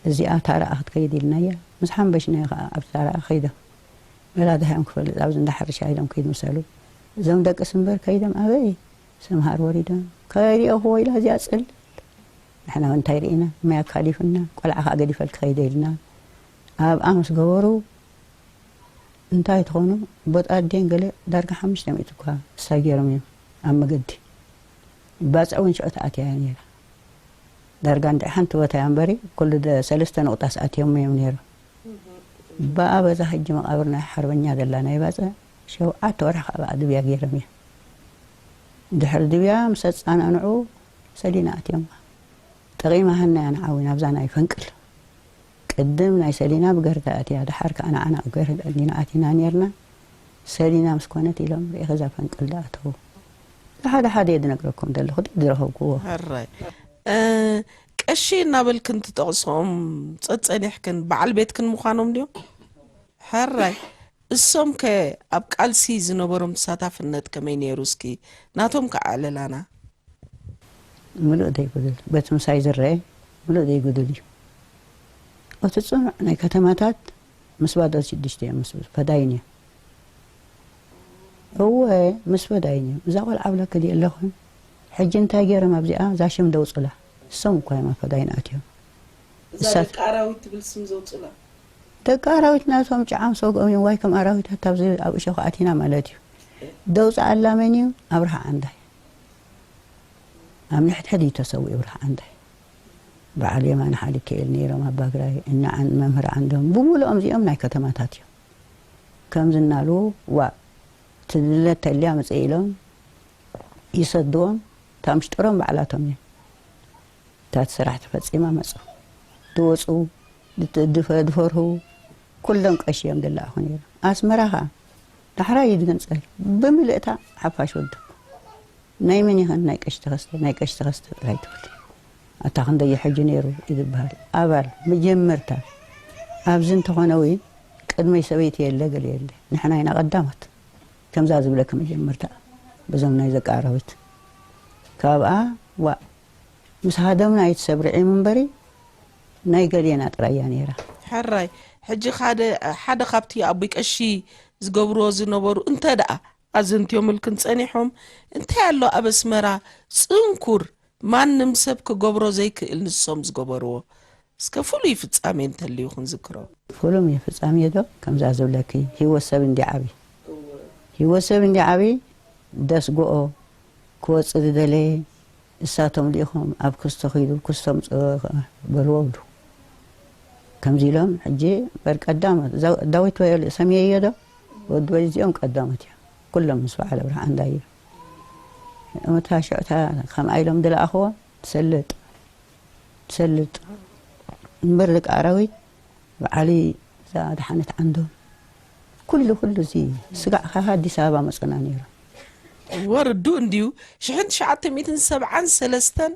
እዚኣ ታረኣ ክትከይድ ኢልናያ ምስ ሓንበሽናዮ ከዓ ኣብቲ ታረኣ ከይዶም በላ ድሃዮም ክፈልጥ ኣብዚ እንዳ ሕርሻ ኢሎም ከይድ ምሰሉ እዞም ደቂ ስምበር ከይዶም ኣበይ ሰምሃር ወሪዶም ከሪኦ ክዎ ኢላ እዚኣ ፅል ንሕና እውን እንታይ ርኢና ማይ ኣካሊፉና ቆልዓ ከዓ ገዲፈልኪ ከይደ ኢልና ኣብኣ ምስ ገበሩ እንታይ ትኾኑ ቦጣዴን ገለ ዳርጋ ሓሙሽተ ሚእቲ እኳ እሳ ገይሮም እዮም ኣብ መገዲ ባፅዕ እውን ሽዑ ተኣትያ እያ ነይራ ዳርጋ እንድዒ ሓንቲ ቦታ እያ እምበሪ ኩሉ ደ- ሰለስተ ንቑጣስ ኣትዮም እዮም ነይሮም ብኣ በዛ ሕጂ መቓብር ናይ ሓርበኛ ዘላ ናይ ባፅዕ ሸውዓተ ወርሒ ካብ ድብያ ገይሮም እዮም ድሕሪ ድብያ ምስ ኣፃናንዑ ሰሊና ኣትዮም ጠቒማ ሃና እያ ንዓዊ ናብዛ ናይ ፈንቅል ቅድም ናይ ሰሊና ብገርዳ ኣትያ ደሓር ከዓ ንዓና ኣብ ገርዳ ዲና ኣቲና ነርና ሰሊና ምስ ኮነት ኢሎም ርኢኺ እዛ ፈንቅል ደኣ ተው ሓደ ሓደ እየ ዝነግረኩም ዘለኹ ዝረኸብክዎ ሕራይ እ፣ ቀሺ እናበልክን ትጠቕሶም ጸጸኒሕክን በዓል ቤትክን ምዃኖም ድዮም? ሕራይ እሶም ከ ኣብ ቃልሲ ዝነበሮም ተሳታፍነት ከመይ ነይሩ እስኪ ናቶም ከ ኣዕልላና። ምሉእ ዘይጉድል በቲ ምሳይ ዝረአ ምሉእ ዘይጉድል እዩ። እቲ ጽኑዕ ናይ ከተማታት ምስ ባዶ ሽዱሽተ እዮም ምስ ፈዳይን እዮም። እወ ምስ ፈዳይን እዮም። እዛ ቆልዓ ብለኪ ድየ ኣለኹን ሕጂ እንታይ ገይሮም ኣብዚኣ እዛ ሽም ደውጹላ እሶም እኳ እዮም ኣብ ፈዳይን ኣትዮም። እዛ እሳት ደቂ ኣራዊት ትብል ስም ዘውጹላ። ደቂ ኣራዊት ናቶም ጨዓም ሰግኦም እዮም ዋይ ከም ኣራዊታት ኣብዚ ኣብ እሾኽ ኣቲና ማለት እዩ። ደውጻ ኣላ መን እዩ ኣብርሃ ዓንዳይ። ኣብ ንሕድሕድ እዩ ተሰዊኡ ብርሃ ዓንዳይ። በዓል የማነ ሓሊከኤል ነይሮም ኣባግራይ፣ እነ ዓን-፣ መምህር ዓንዶም ብምሉኦም እዚኦም ናይ ከተማታት እዮም። ከምዚ እናሉ ዋእ ትድለ ተልያ ምጽእ ኢሎም ይሰድዎም፣ እታ ምሽጥሮም ባዕላቶም እዮም። እታ እቲ ስራሕ ተፈጺማ መጹ። ዝወጹ፣ ዝፈ-፣ ዝፈርሁ ኩሎም ቀሺ እዮም ዝለኣኹ ነይሮም። ኣስመራ ኸኣ ዳሕራይ እዩ ዝግንጸል ብምልእታ ሓፋሽ ወድብ። ናይ መን ኢኽን ናይ ቀሺ ተኸስተ ናይ ቀሺ ተኸስተ ጥራይ ትብል ኣታ ክንደይ ሕጂ ነይሩ እዩ ዝበሃል ኣባል መጀመርታ ኣብዚ እንተኾነ ወይ ቅድመይ ሰበይቲ የለ ገለ የለ ንሕና ኢና ቀዳሞት ከምዛ ዝብለኪ መጀመርታ በዞም ናይ ዘቃረብት ካብኣ ዋእ ምስ ሃደምና ኣይትሰብርዒም እምበሪ ናይ ገሌና ጥራይ እያ ነይራ። ሕራይ ሕጂ ሓደ ሓደ ካብቲ ኣቦይ ቀሺ ዝገብርዎ ዝነበሩ እንተ ደኣ ኣዘንትዮምልክን ጸኒሖም እንታይ ኣሎ ኣብ ኣስመራ ጽንኩር ማንም ሰብ ክገብሮ ዘይክእል ንሶም ዝገበርዎ እስከ ፍሉይ ፍጻሜ እንተልዩ ክንዝክሮ። ፍሉም እዩ ፍጻሜ ዶ ከምዛ ዝብለኪ ህይወት ሰብ እንዲ ዓቢ ህይወት ሰብ እንዲ ዓቢ ደስግኦ ክወጽእ ዝደለየ እሳቶም ልኢኾም ኣብ ክስቶ ኺዱ ክስቶ ምጽእ በልዎ ብሉ። ከምዚ ኢሎም ሕጂ እምበር ቀዳሞት ዛ- ዳዊት ወዮ ሰምየዮ ዶ ወዲ ወዲ እዚኦም ቀዳሞት እዮም ኩሎም ምስ በዓል ኣብርሃ ኣንዳዮ እታ ሽዕታ ከምኣ ኢሎም ዝለኣኽዎ ትሰልጥ ትሰልጥ እምበር ደቂ ኣራዊት በዓሊ እዛ ደሓነት ዓንዶም ኩሉ ኩሉ እዚ ስጋዕ ካብ ኣዲስ ኣበባ መፀና ነይሮም እወ ርዱእ እንድዩ። ሽሕን ትሽዓተ ሚእትን ሰብዓን ሰለስተን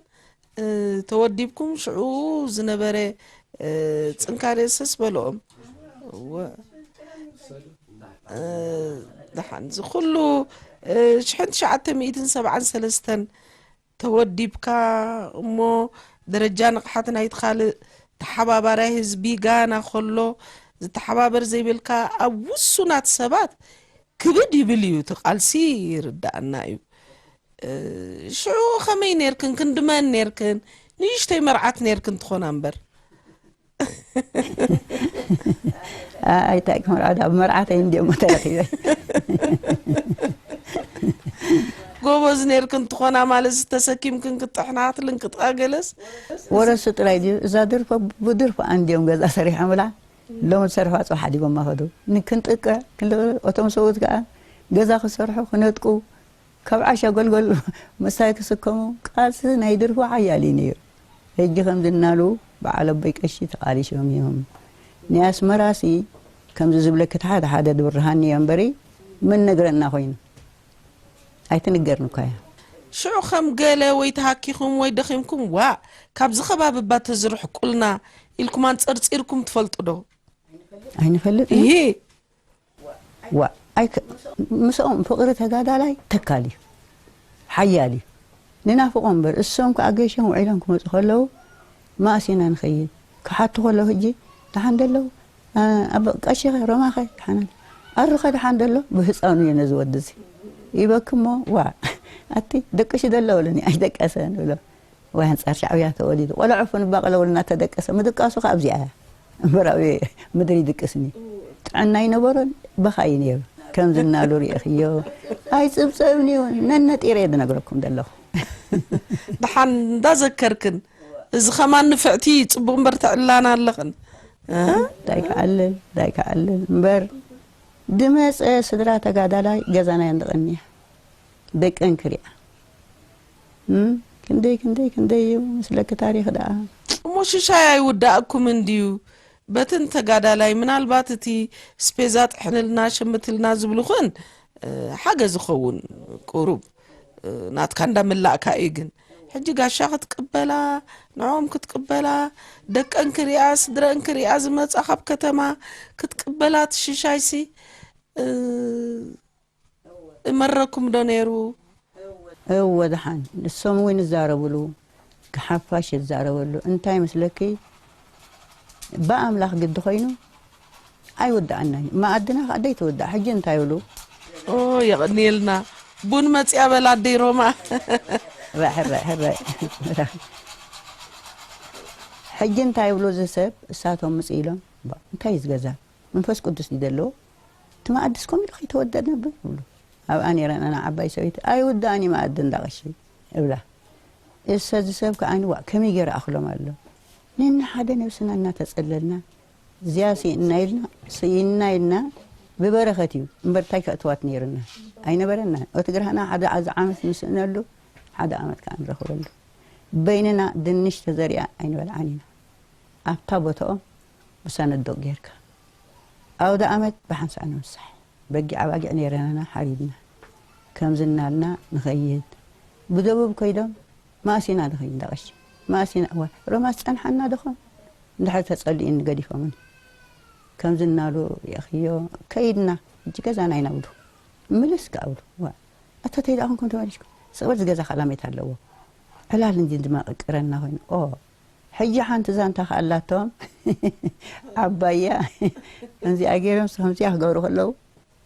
ተወዲብኩም ሽዑ ዝነበረ ጽንካሬ ሰስ በልኦም። እወ ደሓን እዚ ኩሉ ሽሕን ትሽዓተ ሚእትን ሰብዓን ሰለስተን ተወዲብካ እሞ ደረጃ ንቕሓት ናይቲ ካልእ ተሓባባራይ ህዝቢ ጋና ከሎ ዝተሓባበር ዘይብልካ ኣብ ውሱናት ሰባት ክብድ ይብል እዩ እቲ ቃልሲ። ይርዳእና እዩ። ሽዑ ከመይ ነርክን ክንድመን ነርክን ንእሽተይ መርዓት ነርክን ትኾና እምበር ኣይታይ ክመርዓ ዳ መርዓተይ እንዲኦም ተረኺበ ጎበዝ ነርክን ትኾና ማለት ዝተሰኪምክን ክጥሕናት ልንቅጥቃ ገለስ ወረሱ ጥራይ ድዩ እዛ ድርፎ ብድርፎ ኣንዲኦም ገዛ ሰሪሖምላ ሎም ዝሰርሖ ኣፅባሕ ሓዲጎማ ከዱ ንክንጥቀ ክንልቕ እቶም ሰብኡት ከዓ ገዛ ክሰርሑ ክነጥቁ ካብ ዓሻ ጎልጎል ምሳይ ክስከሙ ቃልሲ ናይ ድርፎ ሓያል እዩ ነይሩ። ሕጂ ከምዚ እናሉ በዓል ኣቦይ ቀሺ ተቓሊሾም እዮም። ናይ ኣስመራሲ ከምዚ ዝብለኪ እቲ ሓደ ሓደ ድብርሃኒ እዮ እምበሪ መን ነግረና ኮይኑ ኣይትንገርን እኳ እያ። ሽዑ ከም ገለ ወይ ተሃኪኹም ወይ ደኺምኩም ዋእ ካብዚ ከባቢ እባ ተዝርሕቁልና ኢልኩም ኣንፀርፂርኩም ትፈልጡ ዶ? ኣይንፈልጥን። እሂ ዋ ኣይከ ምስኦም ፍቕሪ ተጋዳላይ ተካል እዩ ሓያል እዩ ንናፍቖም እምበር እሶም ከዓ ገይሾም ውዒሎም ክመፁ ከለዉ መእስ ኢና ንኸይድ ክሓቱ ከለዉ ሕጂ ደሓን ደለዉ ኣብ ቀሺኸ ሮማኸ ደሓን ኣሎ ኣሩኸ ደሓን ደሎ ብህፃኑ እዩ ነዚ ወዲ እዚ ይበኪ እሞ ዋ ኣቲ ደቅሺ ደሎ በሉኒ ኣይደቀሰን ብሎ ወይ ኣንጻር ሻዕብያ ተወሊዱ ቆልዑ ፍንባቕ ለውልና ተደቀሰ ምድቃሱ ከ ኣብዚኣ እያ እምበር ኣብ ምድሪ ይድቅስኒ ጥዕና ይነበሮን በኻ እዩ ነይሩ ከምዚ እናሉ ሪእኽዮ ኣይፅብፀብን እዩ ነነጢረ እየ ዝነግረኩም ዘለኹ ደሓን እንዳዘከርክን እዚ ኸማን ንፍዕቲ ፅቡቕ እምበር ተዕላና ኣለኽን እንታይ ክዓልል እንታይ ክዓልል እምበር ድመፀ ስድራ ተጋዳላይ ገዛና የንደቐኒ እያ ደቀን ክሪኣ እም፣ ክንደይ ክንደይ ክንደይ እዩ ምስለኪ ታሪኽ ደኣ። እሞ ሽሻይ ኣይውዳእኩምን ድዩ? በትን ተጋዳላይ ምናልባት እቲ ስፔዛ ጥሕንልና ሸምትልና ዝብሉኽን ሓገዝ ይኸውን ቁሩብ ናትካ እንዳምላእካ እዩ ግን ሕጂ ጋሻ ክትቅበላ ንዕኦም ክትቅበላ ደቀን ክሪኣ ስድረን ክሪኣ ዝመፃ ካብ ከተማ ክትቅበላ ትሽሻይሲ እመረኩም ዶ ነይሩ? እወ ደሓን ንሶም እውን ይዛረብሉ ሓፋሽ ይዛረበሉ እንታይ መስለኪ ብኣምላኽ ግዲ ኮይኑ ኣይውዳኣና እዩ መኣድና ከዓ ደይትውዳእ ሕጂ እንታይ ይብሉ የቕንየልና ቡን መፅያ በላ ኣደይ ሮማ ሕራይ ሕራይ ሕጂ እንታይ ይብሉ እዚ ሰብ እሳቶም ምፅ ኢሎም እንታይ እዩ ዝገዛ መንፈስ ቅዱስ ድዩ ዘለዎ እቲ መኣድስ ከምኡ ኢሉ ከይተወደድ ነብር ይብሉ ኣብኣ ነይረን ኣነ ዓባይ ሰበይቲ ኣይውዳእን እዩ መኣዲ እንዳ ቀሺ እብላ እሰ እዚ ሰብ ከዓኒ ዋእ ከመይ ገይረ ኣኽሎም ኣሎ ነንሓደ ነብስና እናተጸለልና እዚኣ ስኢንና ኢልና ስኢንና ኢልና ብበረኸት እዩ እምበር እንታይ ከእትዋት ነይሩና ኣይነበረና እቲ ግርህና ሓደ ዓዚ ዓመት ንስእነሉ ሓደ ዓመት ከዓ ንረኽበሉ በይንና ድንሽ ተዘሪኣ ኣይንበልዓን ኢና ኣብታ ቦታኦም ብሰነዶቕ ጌርካ ኣውደ ኣመት ብሓንሳእ ንምሳሕ በጊዕ ኣባጊዕ ነይረናና ሓሪድና ከምዚ እናልና ንኸይድ ብደቡብ ከይዶም ማእሲና ንኸይድ እንዳቐሽ ማእሲና እዋ ሮማስ ጸንሓና ዶኾን እንድሕር ተጸሊኡኒ ገዲፎምኒ ከምዚ እናሉ ሪእኽዮ ከይድና ሕጂ ገዛና ኢና ብሉ ምልስ ከኣ ብሉ ዋ ኣታ ተይ ደኣ ኮንኩም ተመሊስኩም ስቕብል ዝገዛ ካላሜት ኣለዎ ዕላል እንዲ ድማ ቅቅረና ኮይኑ ኦ ሕጂ ሓንቲ ዛንታ ከኣላቶም ዓባያ ከምዚኣ ገይሮም ከምዚኣ ክገብሩ ከለዉ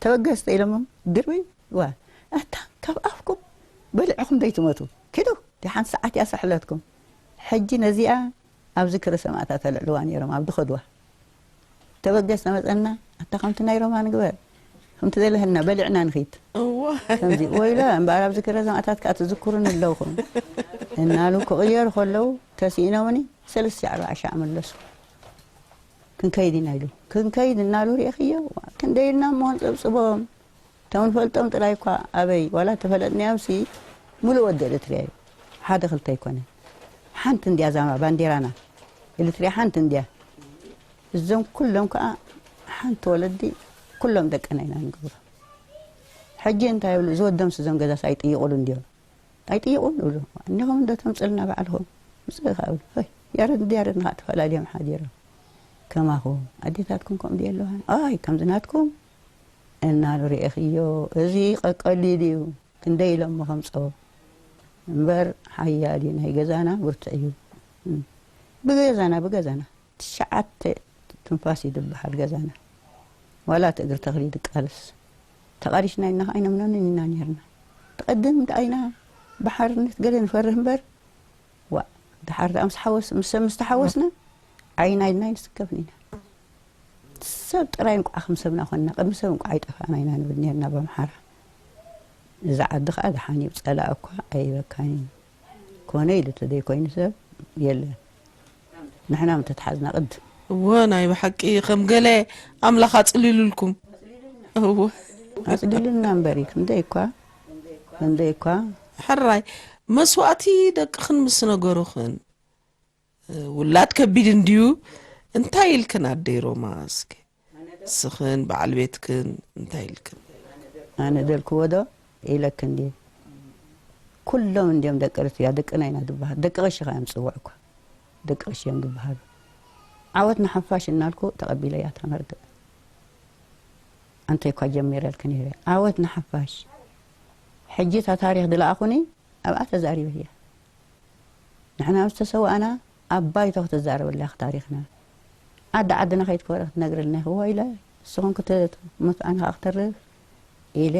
ተበገስተ ኢሎሞም ድርብይ ዋ ኣታ ካብ ኣፍኩም በሊዕኹም ደይትመቱ ኪዱ ሓንቲ ሰዓት እያ ሰሕለትኩም ሕጂ ነዚኣ ኣብ ዝክሪ ሰማእታት ኣልዕልዋ ነይሮም ኣብ ድኸድዋ ተበገስ ተመፀና ኣታ ከምቲ ናይ ሮማ ንግበር ከምቲ ዘለህና በሊዕና ንኺድ እዋ ከምዚ ወይለ እምበኣር ኣብዚ ክረ ሰማእታት ከዓ ትዝክሩኒ ኣለውኹም እናሉ ክቕየሩ ከለዉ ተስኢኖምኒ ሰለስተ ኣርባዓ ሻዕ መለሱ ክንከይድ ኢና ኢሉ ክንከይድ እናሉ ሪእኽዮ ክንደይ ኢልና እሞ ንፅብፅቦም ተምንፈልጦም ጥራይ እኳ ኣበይ ዋላ ተፈለጥናዮምሲ ሙሉእ ወዲ ኤርትርያ እዩ ሓደ ክልተ ኣይኮነን ሓንቲ እንድያ ዛማ ባንዴራና ኤርትርያ ሓንቲ እንድያ እዞም ኩሎም ከዓ ሓንቲ ወለዲ ኩሎም ደቅና ኢና ንገብሮ ሕጂ እንታይ ይብሉ? ዝወደምስ እዞም ገዛስ ኣይጥይቑሉን ድዮም? ኣይጥይቑን ይብሉ። እኒኹም እንዶ ተምፅልና ባዕልኹም። ምፅእ ከ እብሉ። ሆይ፣ ያረድ እንዲ ያረድ ንኻ ተፈላልዮም ሓዲሮም። ከማኹም ኣዴታትኩም ከምኡ ድየ ኣለዋ? ኣይ፣ ከምዚ ናትኩም እናሉ ርኤኽዮ። እዚ ቀቀሊል እዩ። ክንደይ ኢሎሞ ከምፅኦ። እምበር ሓያል እዩ። ናይ ገዛና ብርቱዕ እዩ። ብገዛና፣ ብገዛና። ትሽዓተ ትንፋስ እዩ ዝበሃል ገዛና። ዋላ እቲ እግሪ ተኽሊ ድቃልስ። ተቓሊስና ኢልና ከኣ ኣይነምነምን ኢና ነይርና። ትቐድም ደኣ ኢና ብሓርነት ገለ ንፈርህ እምበር፣ ዋእ፣ ደሓር ደኣ ምስ ሓወስ-፣ ምስ ሰብ ምስ ተሓወስና፣ ዓይና ኢልና ኣይንስከፍን ኢና። ሰብ ጥራይ እንቋዕ ከም ሰብና ኾንና፣ ቅድሚ ሰብ እንቋዕ ኣይጠፋእና ኢና ንብል ነይርና ብኣምሓራ። እዛ ዓዲ ኸኣ ደሓን እዩ፣ ጸላእ እኳ ኣይበካን እዩ። ኮነ ኢሉ ተዘይኮይኑ ሰብ የለን። ንሕና ምተትሓዝና ቅድም። እወ፣ ናይ ብሓቂ ከም ገለ ኣምላኽ ኣጽሊሉልኩም። እወ። ኣጽሊሉልና እምበሪ፣ ክንደይ እኳ፣ ክንደይ እኳ። ሕራይ፣ መስዋእቲ ደቅኽን ምስ ነገሩኽን፣ ውላድ ከቢድ እንድዩ፣ እንታይ ኢልክን ኣደይ ሮማ እስኪ? ንስኽን በዓል ቤትክን እንታይ ኢልክን? ኣነ ደልክዎ ዶ ኢለክን ድየ? ኩሎም እንድዮም ደቂ ርትያ፣ ደቅና ኢና ዝበሃል። ደቂ ቀሺ ኸኣ እዮም ዝጽውዑ እኳ። ደቂ ቀሺ እዮም ዝበሃሉ። ዓወት ንሓፋሽ እናልኩ ተቐቢለያ እታ መርድእ። ኣንተ እኳ ጀሚረልክን ኢለ። ዓወት ንሓፋሽ። ሕጂ እታ ታሪኽ ድለኣኹኒ ኣብኣ ተዛሪበያ። ንሕና ምስ ተሰዋእና ኣብ ባይቶ ክትዛረበላ ኢኺ ታሪኽና። ዓዲ ዓድና ከይትኮረ ክትነግርልና ኢኺ። እዋ ኢለ፣ ንስኹም ክትሞቱ ኣነ ኸኣ ክተርፍ ኢለ፣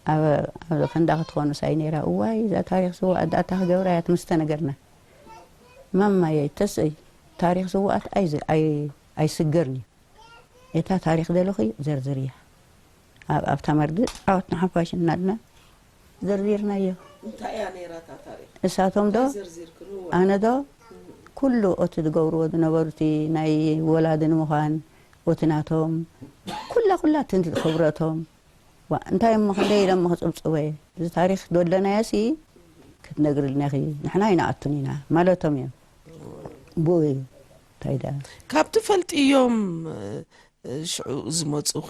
ኣብ፣ ኣብ ክንዳ ክትኾኑ ሳይ ነይራ። እዋይ፣ እዛ ታሪኽ ስዋእ ኣዳእታ ክገብራ እያ ትምስተ ነገርና። ማማየይ፣ ተስእይ፣ ታሪኽ ስዋኣት ኣይዝ-፣ ኣይ-፣ ኣይስገርን እዩ። እታ ታሪኽ ደለኺ ዘርዝርያ። ኣብ፣ ኣብታ መርድእ ዓወት ንሓፋሽ እናድና ዘርዚርናዮ። እንታይ እያ ነይራ እታ ታሪኽ? እሳቶም ዶ? እንታይ ዘርዚርክን? እወ። ኣነ ዶ? እም። ኩሉ እቲ ዝገብርዎ ዝነበሩ፣ እቲ ናይ ወላዲ ንምዃን፣ እቲ ናቶም፣ ኩላ፣ ኩላ እቲ ክብረቶም። ዋ፣ እንታይ እሞ ክንደይ ኢለ እሞ ክጽብጽቦ እየ? እዚ ታሪኽ ዶ ኣለናዮሲ ክትነግርልና ኢኺ። ንሕና ኣይንኣቱን ኢና ማለቶም እዮም። ብኡ እዩ። እንታይ ደኣ? ካብ ትፈልጥዮም፣ እ፣ ሽዑ ዝመጹኺ፣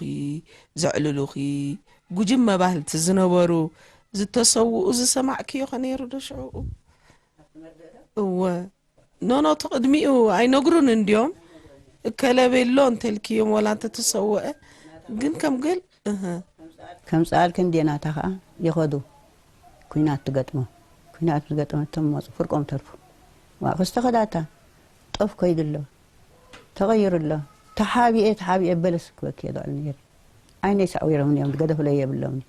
ዘዕልሉኺ፣ ጉጅመ ባህልቲ ዝነበሩ ዝተሰውኡ ዝሰማዕክዮ ኸ ነይሩ ዶ ሽዑኡ? እወ። ኖ፣ ኖ፣ እቲ ቅድሚኡ ኣይነግሩን እንድዮም። እከለ ቤሎ እንተልክዮም ወላ እንተተሰወአ። ግን ከም ገል፣ እህ። ከምጽኣልክን ድየ ናታ ኸኣ ይኸዱ። ኲናት ትገጥሞም። ኲናት ምስ ገጠመቶም መጹ፣ ፍርቆም ተርፉ። ዋ፣ ክስተ ኸዳታ፣ ጦፍ ከይዱ ኣሎ። ተቐይሩ ኣሎ። ተሓቢኤ፣ ተሓቢኤ በለስ ክበኪ የድዕል ነይረ። ዓይነይ ሳዕዊሮምኒ እዮም፣ ገደፍለይ የብሎምኒ።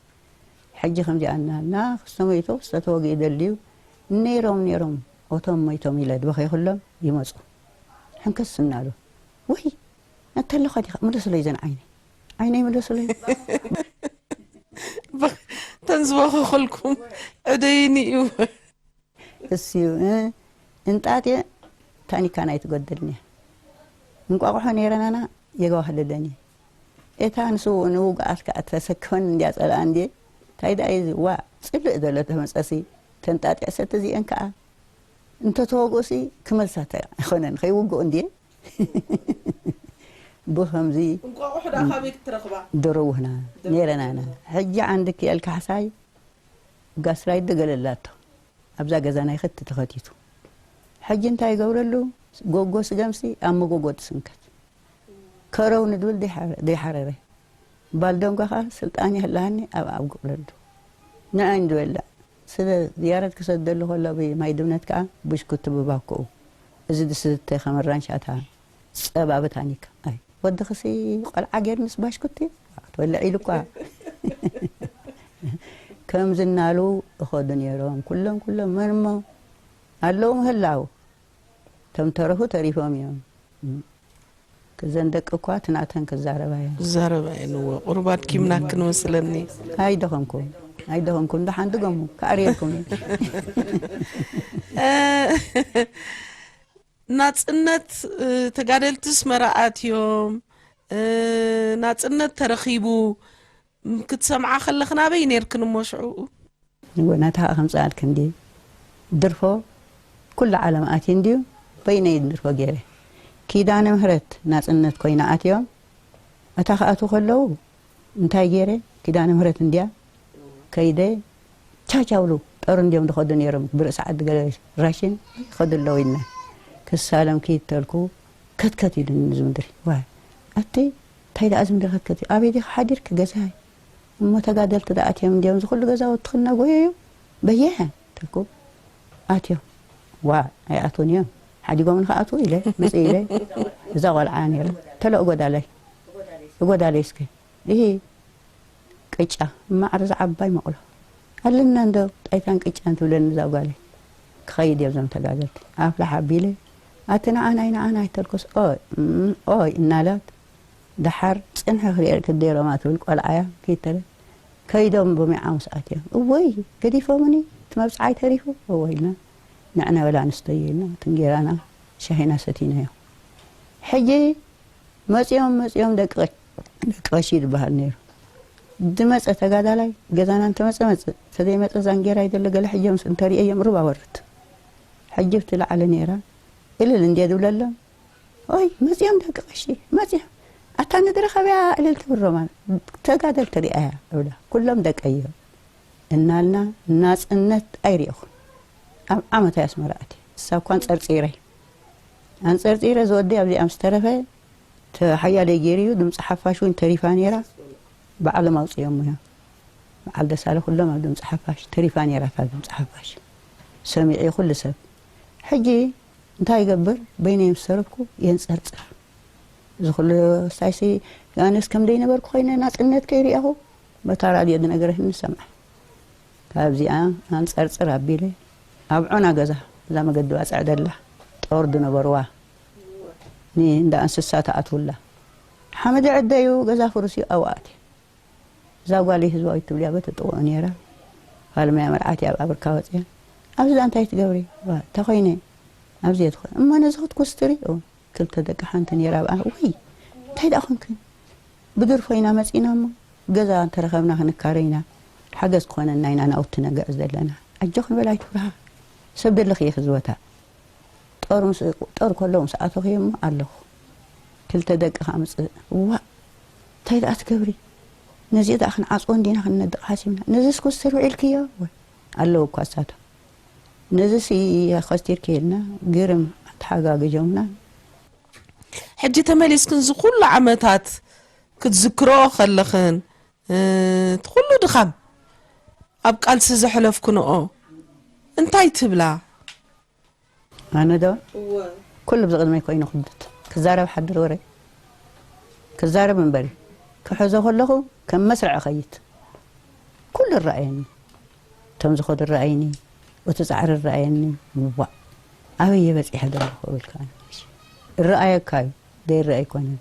ሕጂ ከምዚኣ እናልና፣ ክስተ ሞይቱ፣ ክስተ ተወጊኡ ደልዩ፣ ነይሮም፣ ነይሮም፣ ኦቶም ሞይቶም ኢለ ድበኸይኩሎም ይመጹ። ሕንክስ እናሉ፣ ወይ፣ ነተለኻ ዲኻ? ምለሱለይ ዘን ዓይነይ። ዓይነይ ምለሱለይ። ተን ዝበኸኹልኩም ዕደይኒ እዩ። እስዩ፣ እ፣ እንጣጥየ ታኒካ ናይ ትጎደልኒ። እንቋቑሖ ነይረናና የጓህልለኒ። እታ ንስውእ ንውጉኣት ከኣ ተሰክፈን እንድያ ጸላኣ እንድየ። እንታይ ደኣ እዩ እዚ? ዋ፣ ጽልእ ዘሎ ተመጸሲ። ተንጣጥያ ሰቲ እዚአን ከኣ እንተተወግኡሲ ክመልሳ ተ-፣ ኣይኮነን፣ ከይውግኡ እንድየ። ብኸምዚ እንቋቑሖ ደኣ ካበይ ክትረኽባ? ዶሮ ውህና ዶሮ ነይረናና። ውህና። ሕጂ ዓንዲ ክኤል ካሕሳይ ጋስላይት ደገለላቶ። ኣብዛ ገዛ ናይ ኸቲ ተኸቲቱ። ሕጂ እንታይ ይገብረሉ? ጎጎ ስገምሲ ኣብ መጎጎ ትስንከት። ከረው ንድብል ደይሓረ-፣ ደይሓረረ። ባልደንጓ ኸኣ ስልጣን ይህልሃኒ ኣብ ኣብ ጉቕለሉ። ንዓይ እንድበላ። ስለ ዝያረት ክሰደሉ ከሎ ብማይ ድብነት ከኣ ብሽኩቲ ብባኮኡ። እዚ ድስተ ከም ራንሻታ ጸባ ብታኒካ። ኣይ፣ ወድኽሲ ቆልዓ ጌርንስ ባሽኩቲ ክትበልዕ ኢሉ እኳ። ከምዚ እናሉ እኸዱ ነይሮም። ኩሎም፣ ኩሎም መን እሞ ኣለዉ ምህላው። እቶም ተረፉ ተሪፎም እዮም። እዘን ደቂ እኳ እቲ ናተን ክዛረባ እየን። ክዛረባ እየን፣ እወ። ቁሩብ ኣድኪምና ክንመስለኒ። ኣይደኸምኩም፣ ኣይደኸምኩም። ደሓን ድገሙ፣ ክኣርየልኩም እየ። እ፣ ናጽነት፣ እ፣ ተጋደልቲ ኣስመራ ኣትዮም፣ እ፣ ናጽነት ተረኺቡ፣ ም-፣ ክትሰምዓ ከለኽን ኣበይ ነይርክን እሞ ሽዑኡ? እወ፣ ናታ ኸኣ ከምጽኣልክን ድየ? ድርፎ ኩሉ ዓለም ኣትዩ እንድዩ፣ በይነይ ድርፎ ገይረ። ኪዳነ ምህረት ናጽነት ኮይና ኣትዮም፣ እታ ክኣትዉ ከለዉ እንታይ ገይረ? ኪዳነ ምህረት እንድያ፣ ከይደ ቻቻውሉ ጦር እንዲዮም ዝኸዱ ነይሮም። ብርእሲ ዓዲ ገለ ራሽን ይኸዱ ኣለዉ ኢልና ክሳለም ክይተልኩ ከትከት ኢሉኒ እዚ ምድሪ። ዋ ኣቲ እንታይ ደኣ እዚ ምድሪ ከትከት እዩ? ኣበይ ዲኻ ሓዲርኪ? ገዛይ። እሞ ተጋደልቲ ደኣ ኣትዮም እንዲዮም እዚ ኩሉ ገዛውቲ ክነጎየዩ በየሀ ተልኩ ኣትዮም። ዋ ኣይኣትውን እዮም ሓዲጎም ንክኣትዉ ኢለ ምጽእ ኢለ እዛ ቆልዓ ነይራ ተሎ እጎዳለይ እጎዳለይ እስከ ይሄ ቅጫ ማዕረ ዝዓባይ መቑሎ ኣለና እንዶ ጣይታን ቅጫን ትብለኒ እዛ ጓለይ። ክኸይድ እዮም እዞም ተጋደልቲ ኣፍላሕ ኣቢለ ኣቲ ንዓናይ ንዓናይ ተልኩስ ኦይ እም፣ ኦይ እናላት ደሓር ጽንሒ ክሪኤ ክደሮማ ትብል ቆልዓያ ከይተለ ከይዶም ብሚዓ ምስ ኣትዮም እወይ ገዲፎምኒ እቲ መብጽዓይ ተሪፉ እወ ኢልና ንዕና ወላ ኣንስተዮ ኢልና ትንጌራና ሻሂና ሰቲናዮ። ሕጂ መጺኦም መጺኦም ደቂ ቀ- ደቂ ቀሺ ዝበሃል ነይሩ። ዝመጸ ተጋዳላይ ገዛና እንተመጸ መጽእ፣ እንተዘይመጸ ዛንጌራ ይደሎ ገለ ሕጂ ምስ እንተርእየዮም ሩባ ወርድ። ሕጂ ብቲ ላዕሊ ነይራ እልል እንድየ ዝብለሎም፣ ኦይ መጺኦም ደቂ ቀሺ መጺኦም፣ ኣታ ንድረኸብያ እልል ትብሮማ ተጋደል ትሪኣያ እብላ። ኩሎም ደቀዮ እናልና ናጽነት ኣይርእኹን። ኣብ ዓመት ኣያ ኣስመራ ኣትየ። እሳ እኳ ኣንጸርጺረ ኣንጸርጺረ ዝወደይ ኣብዚኣ ምስ ተረፈ ተሓያለይ ገይሩ እዩ። ድምፂ ሓፋሽ እውን ተሪፋ ነይራ። ባዕሎም ኣውፅኦም እዮም። በዓል ደሳለ ኩሎም ኣብ ድምፂ ሓፋሽ ተሪፋ ነይራ። ካብ ድምፂ ሓፋሽ ሰሚዑ ኩሉ ሰብ። ሕጂ እንታይ ይገብር? በይነይ ምስ ተረፍኩ የንፀርፅር። እዚ ኩሉ ስታይሲ ኣነስ ከም ደይነበርኩ ኮይነ ናፅነት ከይርኣኹ በታ ራድዮ ዝነገረኒ ሰምዐ። ካብዚኣ ኣንፀርፅር ኣቢለ ኣብ ዖና ገዛ እዛ መገዲ ባፅዕ ደላ ጦር ዝነበርዋ ን- እንዳ እንስሳ ተኣትውላ ሓመደ ዕደዩ ገዛ ፍሩስ እዩ ኣብኣት እዛ ጓለይ ህዝባዊት ትብልያ በተ ጥቕኦ ነይራ ፋልመያ መርዓት ኣብ ኣብርካ ወፅያ ኣብዚ ዛ እንታይ ትገብሪ ተኮይነ ኣብዚ የትኾ እሞ ነዚ ክትኩስትሪ ክልተ ደቂ ሓንቲ ነይራ ኣብኣ ወይ እንታይ ደኣ ኮንክን ብድርፎ ኢና መጺና እሞ ገዛ እንተረኸብና ክንካረ ኢና ሓገዝ ክኾነና ኢና ናውቲ ነግዕዝ ዘለና ኣጆኽን በል ኣይትፍርሃ ሰብ ደለኺ ኢኺ ዝወታ ጦር ምስ ጦር ከሎ ምስ ኣተኽዮ እሞ ኣለኹ ክልተ ደቂ ከምጽእ ዋእ እንታይ ደኣ ትገብሪ ነዚ ደኣ ክንዓጽዎ እንዲና ክንነድቕ ሓሲብና ነዚ ስኩስተር ውዒልክዮ ወይ ኣለዉ እኳ እሳቶም ነዚ ሲ ከስቲርኪ ኢልና ግርም ተሓጋግጆምና ሕጂ ተመሊስክን ዝኩሉ ዓመታት ክትዝክርኦ ከለኽን እቲ ኩሉ ድኻም ኣብ ቃልሲ ዘሕለፍክንኦ እንታይ ትብላ? ኣነ ዶ ኩሉ ብዚ ቅድመይ ኮይኑ ክብደት ክዛረብ ሓድር ወረ ክዛረብ እምበሪ ክሕዞ ከለኹ ከም መስርዕ እኸይድ ኩሉ እረኣየኒ እቶም ዝኸዱ እረኣይኒ እቲ ፃዕሪ እረኣየኒ ዋእ ኣበይ እየ በፂሐ ዘለኹ እብል ከዓ እረኣየካ እዩ ዘይረአ ኣይኮነን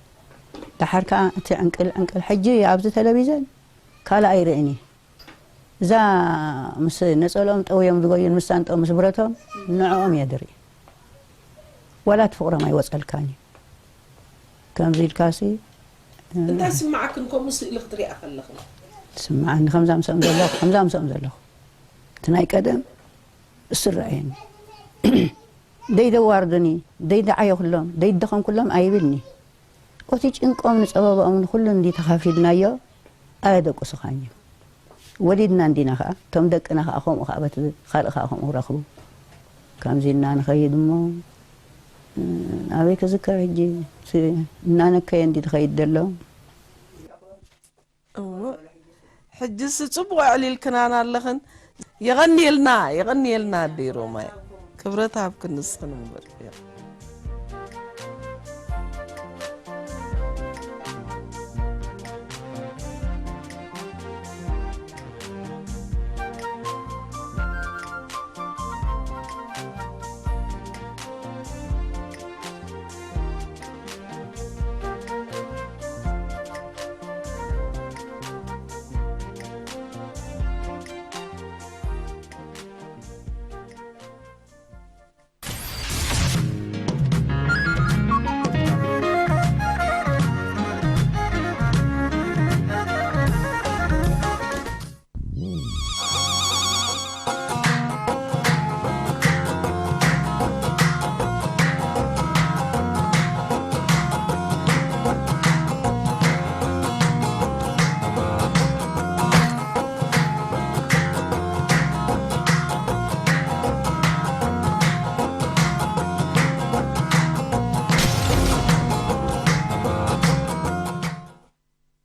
ደሓር ከዓ እቲ ዕንቅል ዕንቅል ሕጂ ኣብዚ ተለቪዘን ካልእ ኣይርእን እየ እዛ ምስ ነፀልኦም ጠውዮም ዝጎዩን ምስ ሳንጥኦም ምስ ብረቶም ንዕኦም እየ ዝርኢ ዋላ እቲ ፍቕሮም ኣይወፀልካን እዩ ከምዚ ኢልካሲ እንታይ ስማዓክን ከምኡ ስእሊ ክትሪኣ ከለኽን ትስምዓኒ ከምዛ ምስኦም ዘለኹ ከምዛ ምስኦም ዘለኹ እቲ ናይ ቀደም እሱ ረኣየኒ ደይደዋርዱኒ ደይደዓየኹሎም ደይደኸምኩሎም ኣይብልኒ ኦቲ ጭንቆም ንፀበባኦም ንኩሉ እንዲ ተኻፊልናዮ ኣየደቁስኻን እዮም ወሊድና እንዲና ከዓ እቶም ደቅና ከዓ ከምኡ ከዓ በቲ ካልእ ከዓ ከምኡ ረኽቡ ከምዚ ኢልና ንኸይድ እሞ ኣበይ ክዝከር ሕጂ እናነከየ እንዲ ትኸይድ ዘሎ እሞ ሕጅስ ጽቡቕ ኣዕሊልክናና ኣለኽን የቐንየልና የቐንየልና ኣደይ ሮማይ ክብረት ሃብክን ንስኽን እምበር